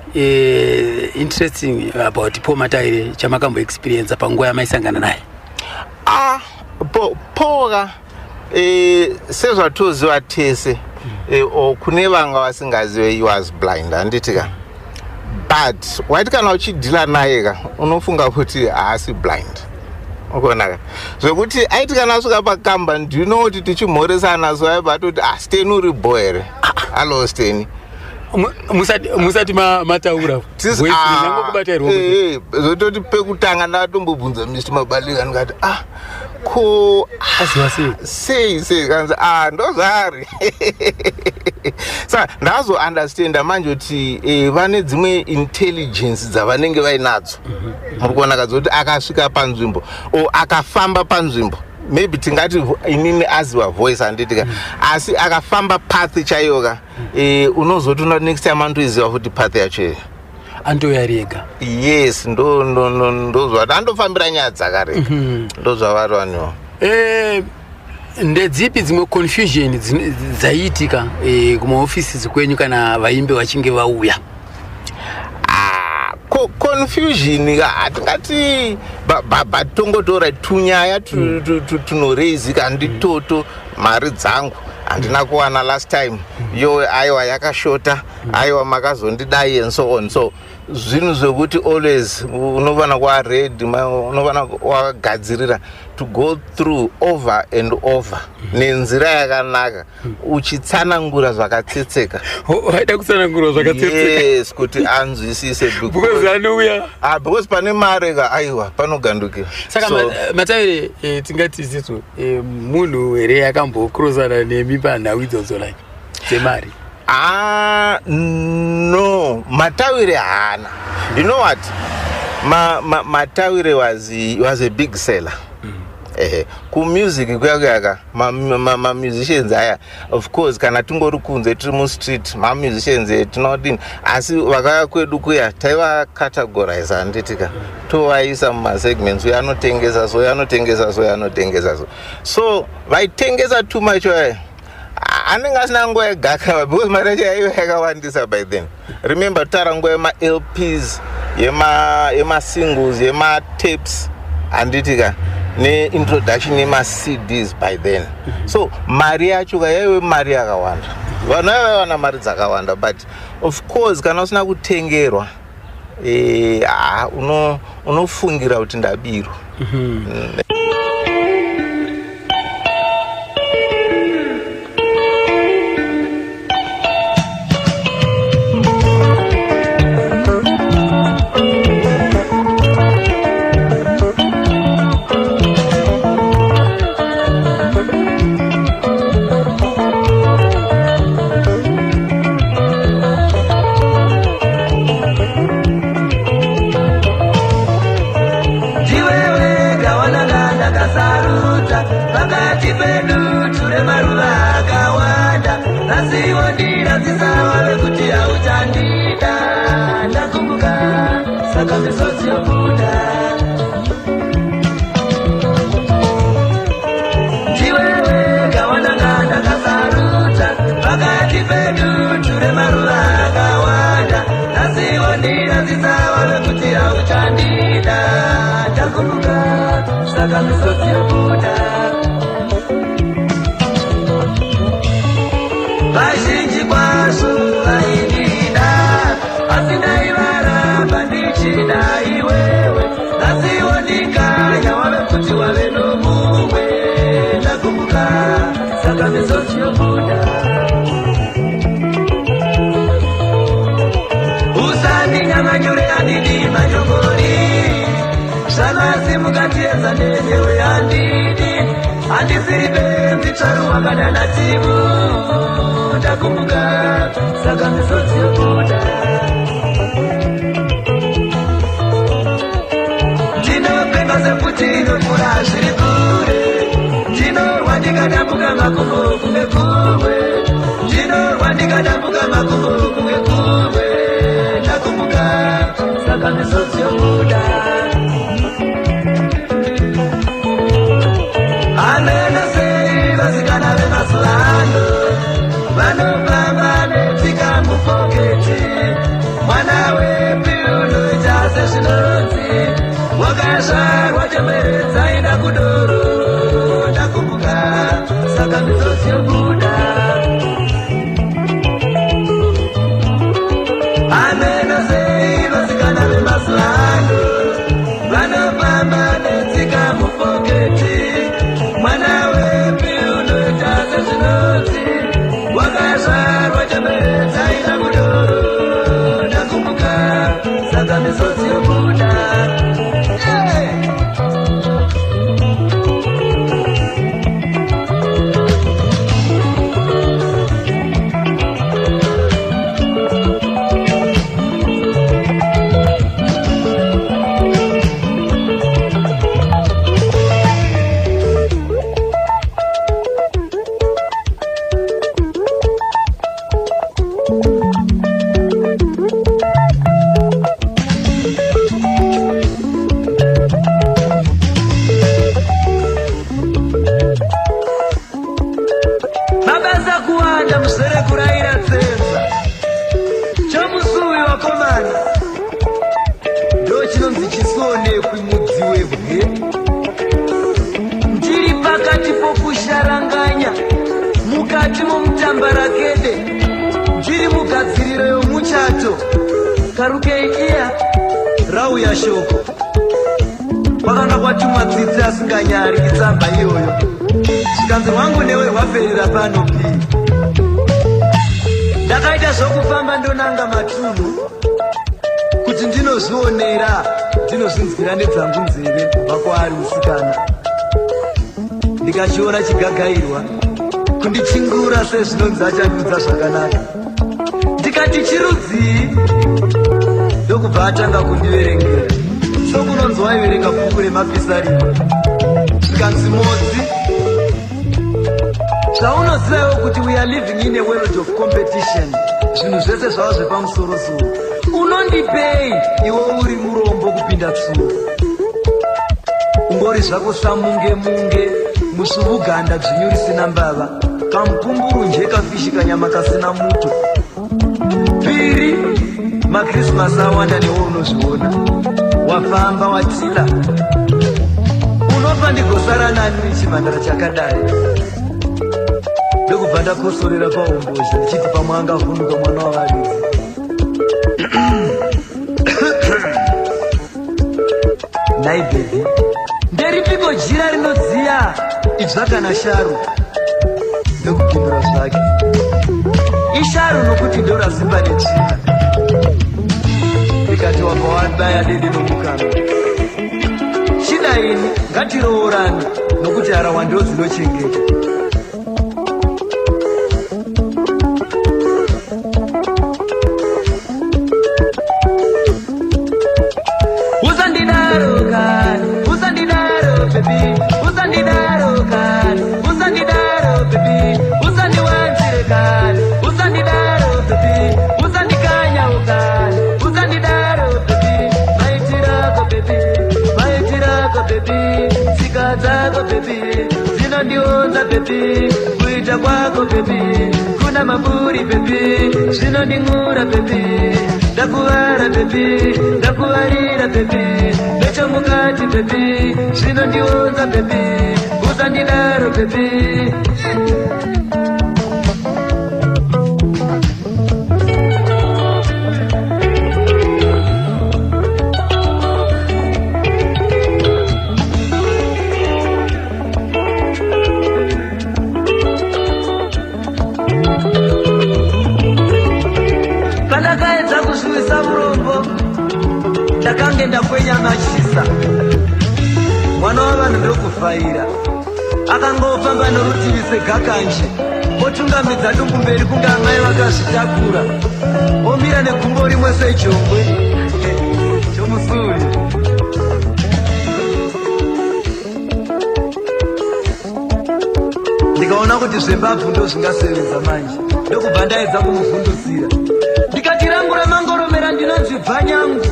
interesting about Paul Matavire chamakamboexperiensa panguva yamaisangana naye? Ah, poka sezvatoziva tese, o kune vanga vasingazive, he was blind, handiti ka? But waiti kana uchidhila naye ka, unofunga kuti haasi blind, ukonaka zvekuti aiti kana asvika pakambani, do you know kuti tichimhoresana so aibva atoti, "Ah, Steni, uri bo here? Hallo, Steni." Musati mataura. Voice ruoko. Zvototi pekutanga ndatombobvunza Mr Mabalika, ndikati, "Ah, ko aziva sei?" Sei sei? Kanzi, "Ah, ndozvari." Saka ndazoundestanda manje kuti vane dzimwe intelligence dzavanenge vainadzo, muri kuona kadzoti akasvika panzvimbo o akafamba panzvimbo, maybe tingati inini aziva voice, handitika? Asi akafamba path chaiyoka, unozoti una next time anotoiziva futi path yacho iyo. Anotouya ari ega. Yes, ndo ndo ndo ndozvati andofambira nyaya dzakareka, ndozvavari vaniwo. Ndedzipi dzimwe confusion dzaiitika kumaofisi kwenyu kana vaimbi vachinge vauya? Confusion ka, hatingati, but tongotora tunyaya tunoreizika, handitoto mari dzangu handina kuwana last time yo, aiwa, yakashota, aiwa, makazondidai and so on. So zvinhu zvekuti always unofana kuva ready, unofana wakagadzirira to go through over and over nenzira yakanaka, uchitsanangura zvakatsetseka. Waida kutsanangura zvakatsetseka. Yes, kuti anzwisise. Because anouya. Ah, because pane mari ka, aiwa, panogandukira. Saka Matavire, tingati isisu munhu here akambokrosana nemi panhau idzodzo, like dzemari? Ah, no, Matawire haana. You know what, Matawire was a big seller. Ehe, kumusic kuya kuyaka, mamusicians aya, of course, kana tingori kunze tiri mustreet, mamusicians tinodini, asi vakauya kwedu kuya taivacategorize, handitika? Tovaisa mumasegments, uyo anotengesa so, uyo anotengesa so, uyo anotengesa so. So vaitengesa too much aya anenge asina nguva yegakava, because mari yacho yaiva yakawandisa by then. Remember, taura nguva yemaLPs, yemasingles, yematapes, handitika? Neintroduction yemaCDs by then. So mari yacho ka yaive mari yakawanda, vanhu vaiva vaiwana mari dzakawanda. But of course, kana usina kutengerwa, ah, unofungira kuti ndabirwa. Ndiwewe gawananga ndakasaruta pakati pedu ture maruva akawanda, asiwo ndiradzisa wave kuti hauchandida. Ndakumbuka, saka misodzi yobuda. Ndiwewe gawananga ndakasaruta pakati pedu ture maruva akawanda, asiwo ndiradzisa wave kuti hauchandida. Ndakumbuka, saka misodzi yobuda. Vazhinji kwazvo vaindida, asi ndaivaramba ndichida iwewe. Asiwo ndikanya wave kuti wave nomumwe. Ndakumbuka, saka misodzi yobuda. Handisiri benzi tsvaru wakadana timu. Ndakumbuka saka misodzi yobuda. Ndinopenga sekuti inopfura zviri kure. Ndinorwa ndikadambuka makumbo kunge kuwe. Ndinorwa ndikadambuka makumbo kunge kuwe. Ndakumbuka saka misodzi yobuda. Amene sei vasikana vemazuva ano vanofamba netsika mupoketi. Mwana wepi unoita sezvinonzi wakazvarwa chembere dzaenda kudoro. Ndakumbuka saka misodzi yobuda. Amene sei vasikana vemazuva ano vanofamba netsika mupoketi. Mwana wepi unoita sezvinonzi wakazvarwa chembere dzaenda kudoro. Ndakumbuka saka misodzi yobuda. Hey! Mabasa kuwanda musere kurayira tsenza. Chomusuwi wakomana ndo chinonzi chisionekwi mudzi webwe. Ndiri pakati pokusharanganya mukati momutambarakede. Ndiri mugadziriro yomuchato. Karukei iya rauya shoko. Kwakanga kwatumwa tsitsi asinganyari itsamba iyoyo. Zvikanzi rwangu newe rwaperera pano pi. Ndakaita zvokufamba ndonanga matunhu kuti ndinozvionera ndinozvinzwira nedzangu nzeve kubva kwaari musikana. Ndikachiona chigagairwa kundichingura sezvinonzi achandiudza zvakanaka. Ndikati chirudzii, ndokubva atanga kundiverengera sokunonzi waiverenga bhuku remapisarima. Zvikanzi modzi, zvaunozivawo kuti we are living in a world of competition. Zvinhu zvese zvava zvepamusorosoro. Unondipei iwe uri murombo kupinda tsuro? Ungori zvako samunge munge musvuvuganda dzvinyu risina mbava, kamupumburu kafishi kanyama kasina muto. Piri makrisimasi awanda newe unozviona. Wafamba watila, unofa ndigosara nani chimhandara chakadai. Ndokubva ndakosorera paumbozha ndichiti pamwe angavhunduka mwana wavaridzi. Nhai bhebhi, nderipiko jira rinodziya idzva kana sharu? Ndokupindura zvake, isharu nokuti ndorasimba netsvina. Ndikati wabva wabaya dede nomukanwa. Chidaini ngatiroorane nokuti harawa ndo dzinochengeta. Usandidaro kani, usandidaro baby, usandidaro kani, usandidaro baby, usandiwanzire kani, usandidaro baby, usandikanya ukani, usandidaro baby, maitirako baby, maitirako baby, tsika dzako baby, dzinondionza baby, kuita kwako baby, kuna maburi baby, zvinonding'ura baby. Ndakuvara baby, ndakuvarira baby, nechomukati baby, zvinondionza baby, usandidaro baby. Pandakaedza kuzvivisa murombo, ndakange ndakwenya machisa. Mwana wavanhu ndokuvhaira. Akangofamba norutivi segakanje, otungamidza dumbu mberi kunge amai vakazvitakura, omira negumbo rimwe sejongwe chomusuri. Ndikaona kuti zvembabvu ndo zvingasevenza manje, ndokubva ndaedza kumuvhundutsira, ndikati rangu ramangoromera ndinonzi bvanyangu.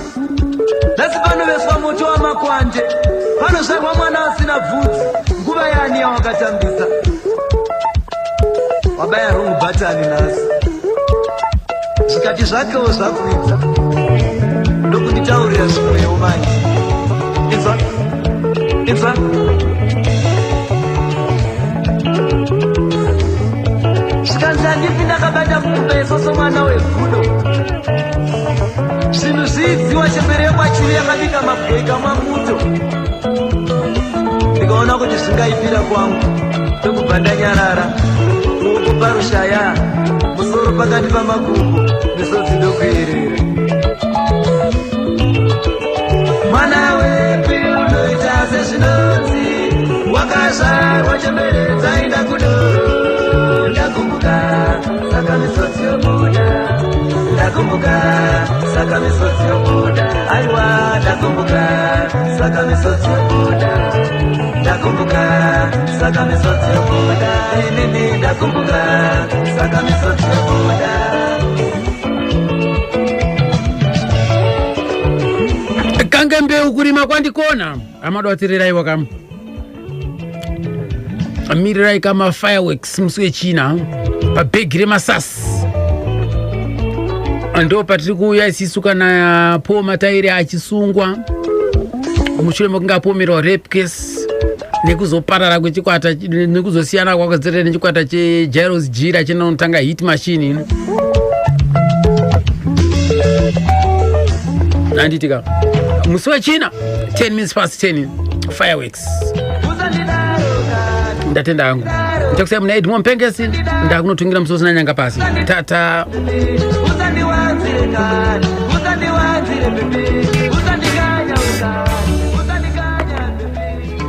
Nhasi panoveswa moto wamakwande, panozvarwa mwana asina bvudzi. Nguva yani yawakatambisa? Wabaya wrong button nhasi. Zvikati zvakewo zvakuidza, ndokunditaurira zvimwewo manje. Inzwa, inzwa. Zvikanzi handifi ndakabata kumeso somwana wegudo. Zvinhu zviidziwa, chembere yekwachivi yakabika mabwe ikamwa muto. Ndikaona kuti zvingaipira kwangu, ndokubva ndanyarara, ruoko parushaya, musoro pakati pamakumbo, misodzi ndokuyerera. Mwana wepi unoita sezvinonzi wakazvarwa chembere dzaenda kudoro? Ndakumbuka, saka misodzi yobuda. Ndakumbuka, saka misodzi yobuda. Aiwa, ndakumbuka, saka misodzi yobuda. Ndakumbuka, saka misodzi yobuda. Inini ndakumbuka, saka misodzi yobuda. Kange mbeu kurima kwandikona amadoatireraiwa kam mirirai kama fireworks musi wechina pabhegi remasasi. Ndo patiri kuuya isisu kana Paul Mataire achisungwa mushure mekunge apomerwa rape case, nekuzoparara kwechikwata, nekuzosiyana kwakadzerera nechikwata cheJairos Jiri chinotanga Hit Machine. Handitika musi wechina, 10 minutes past 10, fireworks. Ndatenda hangu, ndichakusai muna Edmond Mpengesi. Ndakunotungira musi usina nyanga pasi. Tata. Usandiwanzire kani, usandiwanzire baby, usandikanya, usandikanya baby.